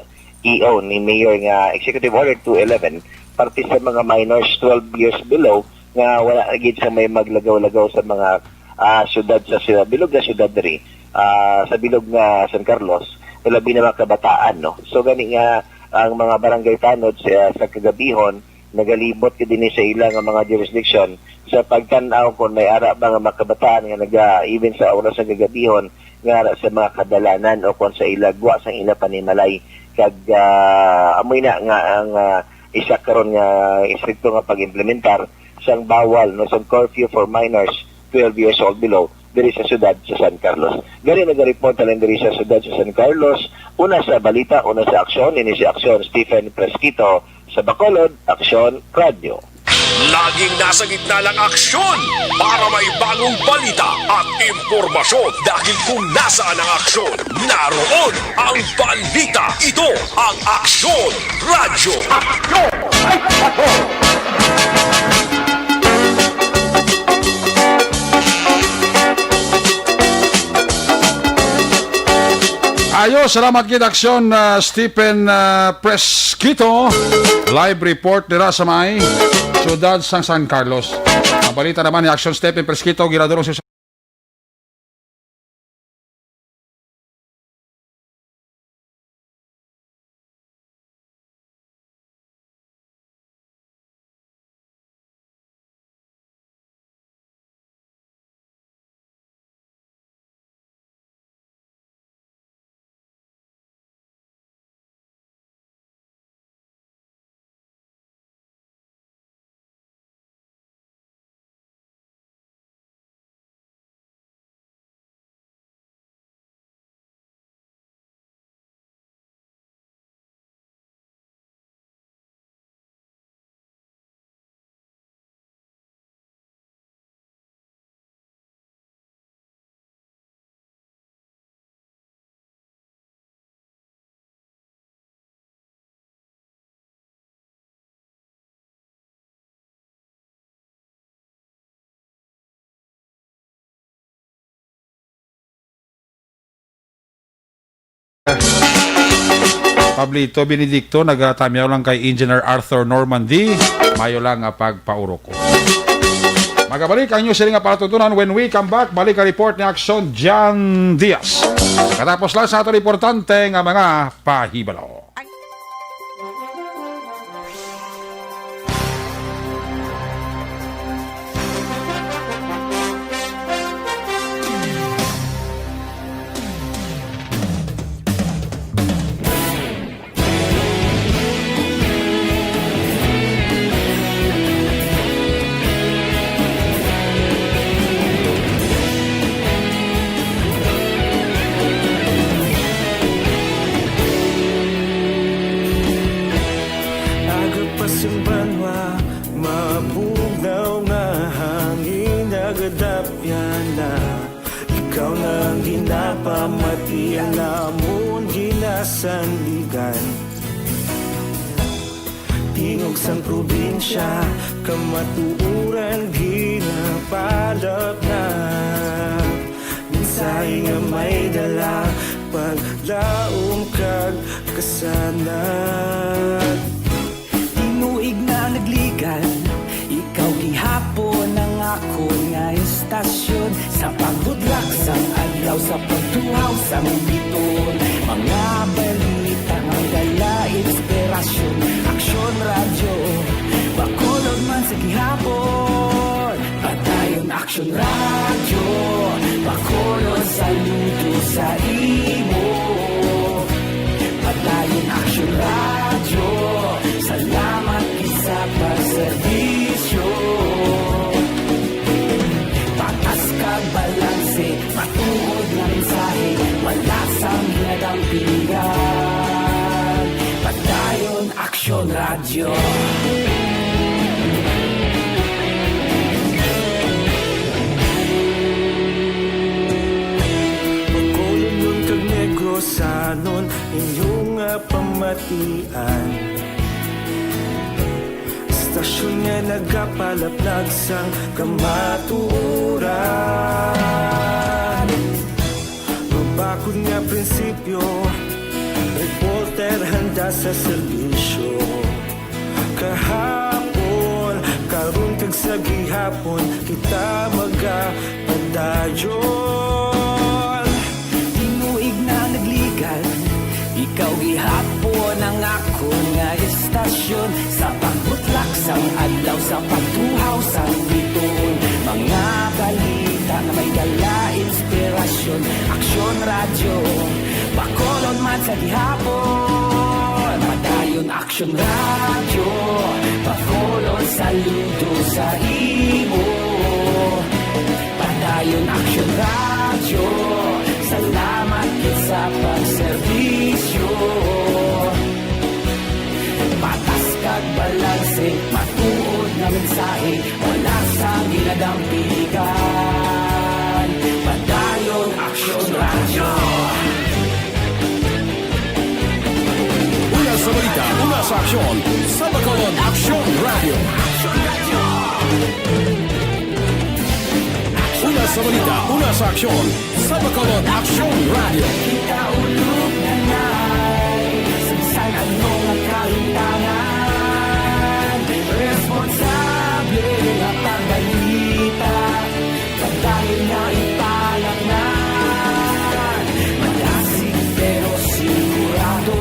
E O ni Mayor nga Executive Order two eleven, parte sa mga minors twelve years below nga wala na gid sa may maglagaw-lagaw sa mga, ah, siyudad sa siyudad, bilog nga siyudad diri, ah, sa bilog nga San Carlos, labi na mga kabataan, no? So, gani nga ang mga barangay tanod sa, sa kagabihon, nagalibot ka dinhi sa ila nga mga jurisdiction sa pagtan-aw kung may ara ba nga mga kabataan nga naga, even sa oras sa gagabihon, nga ara sa mga kadalanan o kung sa ila gwa sang ila panimalay. Kag, ah, amoy na nga ang, ah, isa karon nga istrikto nga pag-implementar sang bawal, no, sang curfew for minors twelve years old below diri sa siyudad sa San Carlos. Gani, nagareport lang diri sa siyudad sa San Carlos, una sa balita, una sa aksyon, ini si Aksyon Stephen Fresquito sa Bacolod, Aksyon Radio. Laging nasa gitna ng aksyon para may bagong balita at impormasyon, dahil kung nasaan ang aksyon, naroon ang balita. Ito ang Aksyon Radyo. Aksyon! Ay, aksyon! Ayo, salamat gid, Aksyon, ah, Stephen, ah, Fresquito. Live report dira sa may siyudad sang San Carlos. Ang balita naman ni Aksyon Stephen Fresquito, ginadulong sa Pablito Benedicto, nagatamyaw lang kay Engineer Arthur Normandy. Mayo lang nga pagpaurok ko. Magabalik ang news nga palatuntunan when we come back. Balik ang report ni Aksyon Jan Diaz. Katapos lang sa aton importante nga mga pahibalo. Aga pa sing banwa, mabugnaw nga hangin nagadapyan na. Ikaw na ang ginapamati, ang amon ginasandigan. Tingog sang probinsya, kamatuoran ginapalapnap. Mensahe nga may dala, paglaom kag kasanag. Tinuig na nagligad, ikaw gihapon ang akon nga istasyon. Sa pagbudlak sang adlaw, sa pagtuhaw sang biton, mga balita nga dala inspirasyon. Aksyon Radyo, Bacolod man sa gihapon. Padayon Aksyon Radyo, Bacolod, saludo sa imo. Padayon Aksyon Radyo, salamat gid sa pagserbisyo. Patas kag balanse, matuod nga mensahe, wala sang ginadampingan. Padayon Aksyon Radyo. Bacolodnon kag Negrosanon, inyo nga pamatian. Sa Aksyon nga nagapalaplag sang kamatuoran. Mabakod nga prinsipyo, reporter handa sa serbisyo. Kahapon, karon kag sa gihapon, kita magapadayon. Tinuig na nagligad, ikaw gihapon ang akon nga estasyon. Sa pagbutlak sang adlaw, sa pagtuhaw sang bituon, mga balita nga may dala inspirasyon. Aksyon Radyo, Bacolod man sa gihapon. Padayon Aksyon Radyo, Bacolod, saludo sa imo. Padayon Aksyon Radyo, salamat gid sa pagserbisyo. Patas kag balanse, matuod nga mensahe, wala sang ginadampigan. Padayon Aksyon Radyo. Una sa balita, una sa aksyon, sa Bacolod Aksyon Radyo. Una sa balita, una sa aksyon, sa Bacolod Aksyon Radyo. Kita ulog na nay, sa bisan ano nga kahintangan, responsable nga pagbalita, padayon nga ipalatnan. Madasig pero sigurado,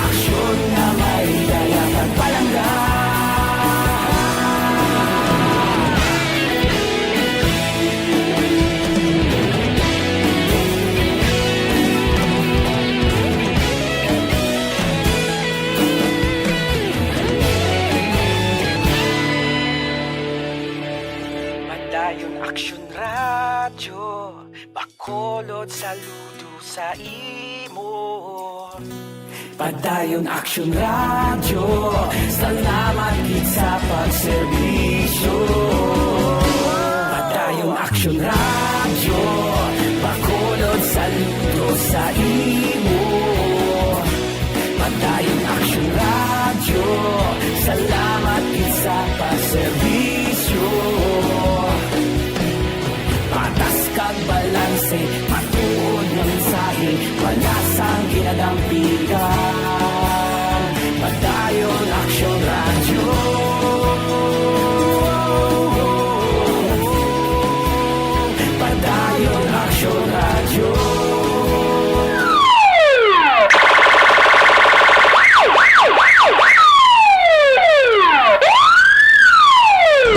aksyon nga may dala kag palangga. Padayon Aksyon Radyo, Bacolod, saludo sa imo. Padayon Aksyon Radyo, salamat gid sa pagserbisyo. Padayon Aksyon Radyo, Bacolod, saludo sa imo. Padayon Aksyon Radyo, salamat gid sa pagserbisyo. Patas kag balanse, matuod nga mensahe, wala sang ginadampigan. Padayon Aksyon Radyo. Padayon Aksyon Radyo.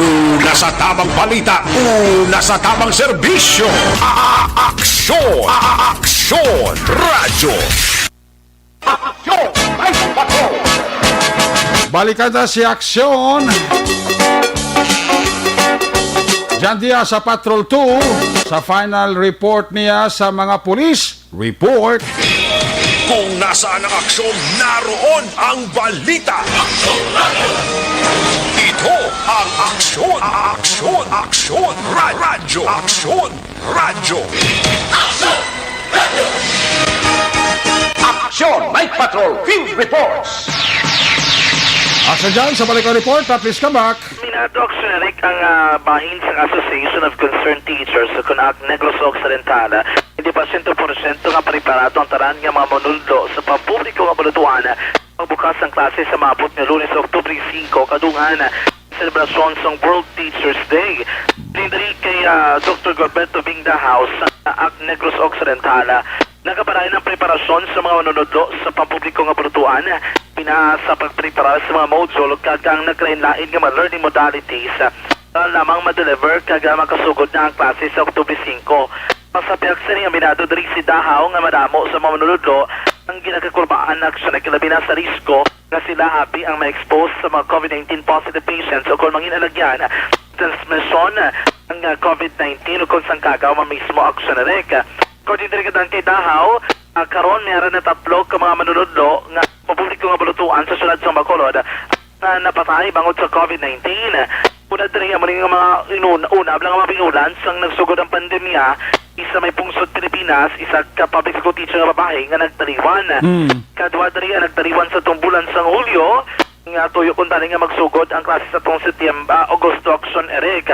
Una sa tamang balita, una sa tamang serbisyo. A-, a-, aksyon, a-, a-, aksyon, radyo. Aksyon, may bato. Balikan ta si Aksyon. Diyan diya sa Patrol two, sa final report niya sa mga pulis. Report. Kung nasaan ang aksyon, naroon ang balita. Ito ang Aksyon, Aksyon, Aksyon, Ra-, Radyo, Aksyon, Radyo. Aksyon, Night Patrol, Field Reports. Aksyon dyan sa Balikan Report, please come back. Minado aksyon na rin ang, ah, bahin sang Association of Concerned Teachers o kon ACT Negros Occidental. Hindi pa siyento porsyento nga preparado ang tanan nga mga manunodlo sa pampubliko nga balutuan. Magbukas ang klase sa maabot nga Lunes, Oktubre singko, kadungan selebrasyon sang World Teachers Day. Diri kay, ah, Doktor Gilberto Bingda House sa ACT Negros Occidental. Nagapadayon ang preparasyon sa mga manunodlo sa pampubliko nga balutuan, pina sa pagprepara sa mga module kag ang nagkalain-lain nga mga learning modalities, ah, para lamang ma-deliver kag, ah, makasugod na ang klase sa Oktubre singko. Pasapyak sini nga minado diri si Dahaw nga madamo sa mga manunodlo ang ginakakurbaan na aksyon, labi na sa risko nga sila abi ang ma-expose sa mga COVID nineteen positive patients o kon mangin alagyan transmisyon ang, ah, COVID nineteen o kon sang kagaw man mismo aksyon na rin. According diri kadang kay Dahaw, ah, karon may ara na tatlo ka mga manunodlo nga pampubliko nga balutuan sa siyudad sang Bacolod nga napatay bangod sa COVID nineteen. Una diri amo ni nga mga inun-, una lang nga mga pingulan sang nagsugod ang pandemya, isa may pungsod Pilipinas, isa ka public school teacher nga babayi nga nagtaliwan. Mm. Kadwa diri ang nagtaliwan sa tumbulan sang Hulyo, nga tuyo kuntani nga magsugod ang klase sa tong September, Agosto Action Eric.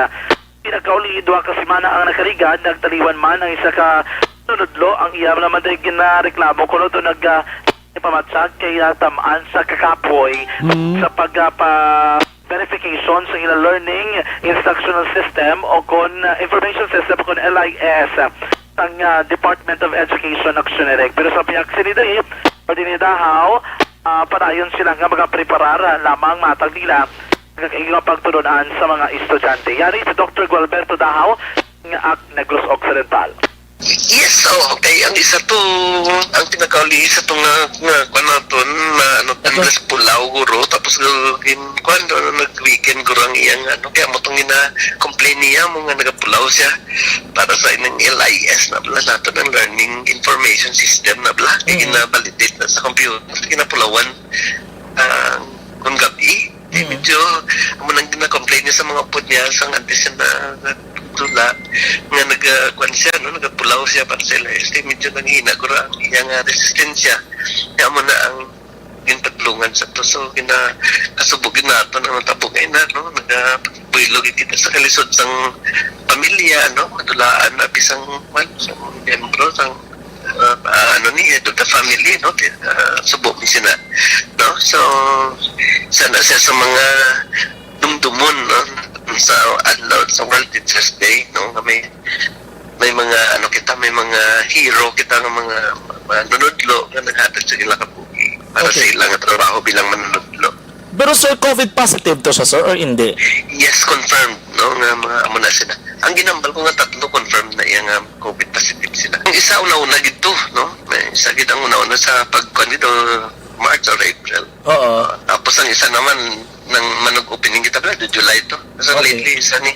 Pinakauli duha ka semana ang nakaligad, nagtaliwan man ang isa ka manunodlo ang iya naman day ginareklamo kuno to nag ah, ipamatsag kay ah, tamaan sa kakapoy Mm. sa pag ah, pa verification sa ila learning instructional system o kon ah, information system o kon L I S sang ah, Department of Education Action Eric. Pero sa pihak sini diri, pwede ni Dahaw, ah, padayon sila nga magapreparar lamang matag nila nga kayo nga pagtulun-an sa mga estudyante. Yari si Doktor Gualberto Dahaw nga ak Negros Occidental. Yes, oh, okay. Ang isa to, ang pinakauli sa to nga, nga, kuwan naton, na, ano, Ito. Andres Pulao, guro. Tapos, uh, gin, kuwan, ano, nag-weekend, guro, ang iyang, ano, kaya mo tong ina-complain niya, mo nga nagapulaw siya para sa inang L I S na bala, nato ng learning information system na bala. Kaya Mm. gina-validate na sa computer, tapos ginapulawan, ah, kung gabi. Di Mm. medyo, amo nang gina-complain niya sa mga upod niya, sang antes na, na dula, nga naga, kuwan siya, no? Nagapulaw siya para sa L I S. Di medyo nanghina, guro, ang iya nga resistensya. Kaya mo na ang ginpadulungan sa to. So, gina-, kasubo gid nato ang natabo kay na, no? Nagabuylo gid kita sa kalisod sang pamilya, no? Madulaan na bisang, kuwan, sang miyembro, sang, uh, uh, ano ni, head of the family, no? Ti-, uh, subo mi sina, no? So, sana siya sa mga dumdumon, no? Sa adlaw sa World Teachers Day, no? Nga may, may mga, ano kita, may mga hero kita nga mga manunodlo nga naghatag sa ila kabuhi para Okay. sa ila nga trabaho bilang manunodlo. Pero, sir, COVID positive to siya, sir, or hindi? Yes, confirmed, no, nga mga amo na sila. Ang ginambal ko nga tatlo confirmed na iya nga COVID positive sila. Ang isa una-una gid to, no? May isa gid ang una-una sa pagkuan dito, March or April. Oo. Tapos ang isa naman, nang manag-opening kita pala, July to. So, Okay. lately, isa ni,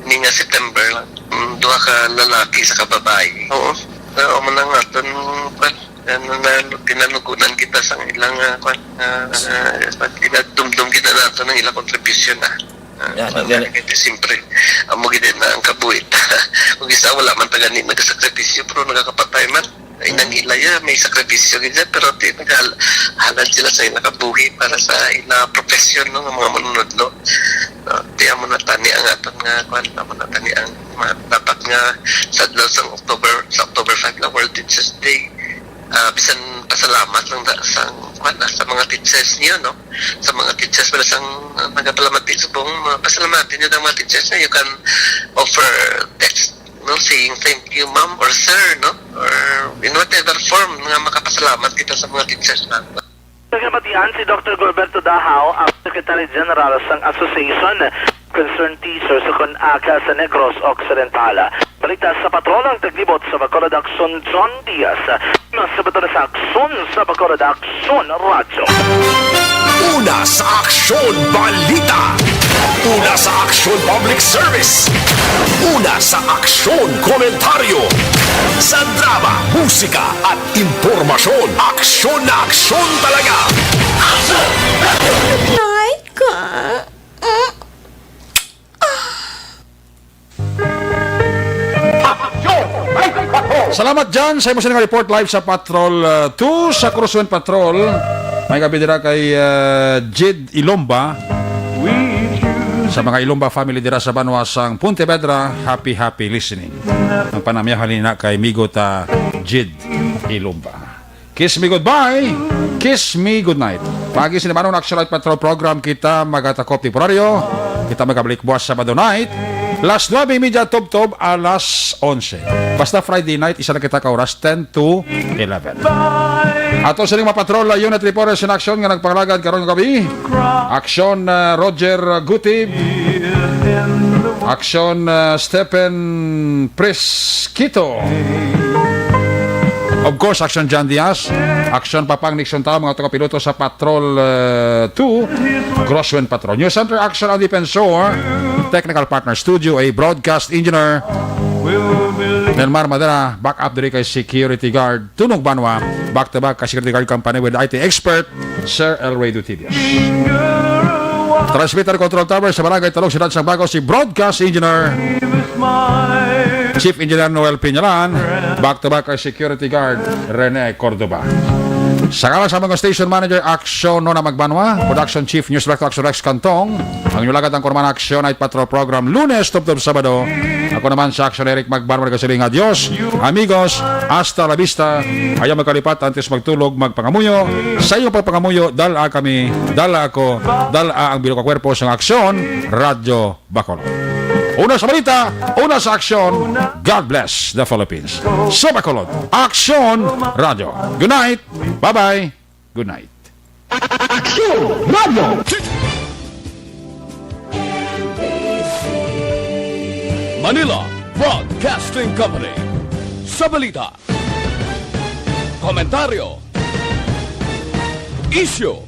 ni nga September lang. Mm, duha ka lalaki, isa ka babae. Oo. So, amo na nga, ton, kwan, ano na, pinalugunan kita sa ilang, ah, kwan, ah, ah, pag inadumdum kita nato ng ilang kontribusyon, ah. Ah, Yan, kwan, yan. Kaya, siyempre, amo gid na ang kabuhi. Kung isa, wala man ta gani nagasakripisyo, pero nagakapatay man. Inang Mm. ila ya, may sakripisyo gid siya, pero ti-, naghal-, halad sila sa ila kabuhi para sa ila profesyon, no, nga mga manunodlo. No, ti amo na tani ang aton nga, kwan, amo na tani ang ma-, dapat nga sa adlaw sang October, sa October five na World Teachers Day. Ah, bisan pasalamat lang da, sang, kwan, ah, sa mga teachers niyo, no? Sa mga teachers, pero sang, ah, nagapalamati subong, ah, pasalamati niyo ang mga teachers na you can offer text, no, saying, "Thank you, ma'am or sir," no? Or in whatever form nga makapasalamat kita sa mga teachers na. Nagamatian si Doktor Gilberto Dahaw, ang Secretary General sang Association of Concerned Teachers o kon aka sa Negros Occidental. Balita sa Patrol ang taglibot sa Bacolod Action, John Diaz. Mas sa Bacolod sa Action sa Bacolod Action Radyo. Una sa aksyon, balita. Una sa aksyon, public service. Una sa aksyon, komentaryo. Sa drama, musika, at impormasyon, aksyon na aksyon talaga. Nay, ka. Salamat, John, sa imo sining report live sa Patrol, uh, two sa Crosswind Patrol. May gabi dira kay, uh, Jid Ilomba. Sa mga Ilomba family dira sa banwa sang Pontevedra, happy, happy listening. Ang panamyahan ni na kay Migo ta Jid Ilomba. Kiss me goodbye. Kiss me goodnight. Pagi sini Manong Action Light Patrol Program, kita magatakop temporaryo. Kita magabalik buwas Sabado night. Las nuebe y media tubtob alas onse. Basta Friday night, isa na kita ka oras, ten to eleven. Ato sining mga patrol, uh, unit reporters in action nga nagpangalagad karon nga gabi. Action, uh, Roger Gutib. Action, uh, Stephen Presquito. Of course, Action John Diaz. Action Papang Nixon Tao, mga taga-piloto sa Patrol, uh, two, Crosswind Patrol. News Center Action Ang Defensor. Technical partner, Studio A, broadcast engineer. Nelmar Madera, backup diri kay security guard. Tunog Banwa, back to back ka security guard company with I T expert, Sir Elway Dutibias. Transmitter control tower sa Barangay Talog, Siyudad sang Bago, si broadcast engineer, Chief Engineer Noel Piñalan, back to back ka security guard, Rene Cordoba. Sa ngalan sa mga station manager, Aksyon Nona Magbanwa, production chief, news director, Aksyon Rex Cantong, ang inyong lagad ang Kurman Aksyon Night Patrol Program, Lunes tubtob Sabado. Ako naman sa Aksyon Eric Magbanwa, nagasiling nga, "Adios, amigos, hasta la vista." Ayaw magkalipat, antes magtulog, magpangamuyo. Sa iyong pagpangamuyo, dala kami, dala ako, dala ang bilog nga kwerpo sa Aksyon Radyo Bacolod. Una sa balita, una sa aksyon. God bless the Philippines. Sa Bacolod, Aksyon Radyo. Good night. Bye-bye. Good night. Aksyon Radyo. Manila Broadcasting Company. Sa balita, komentaryo, isyu,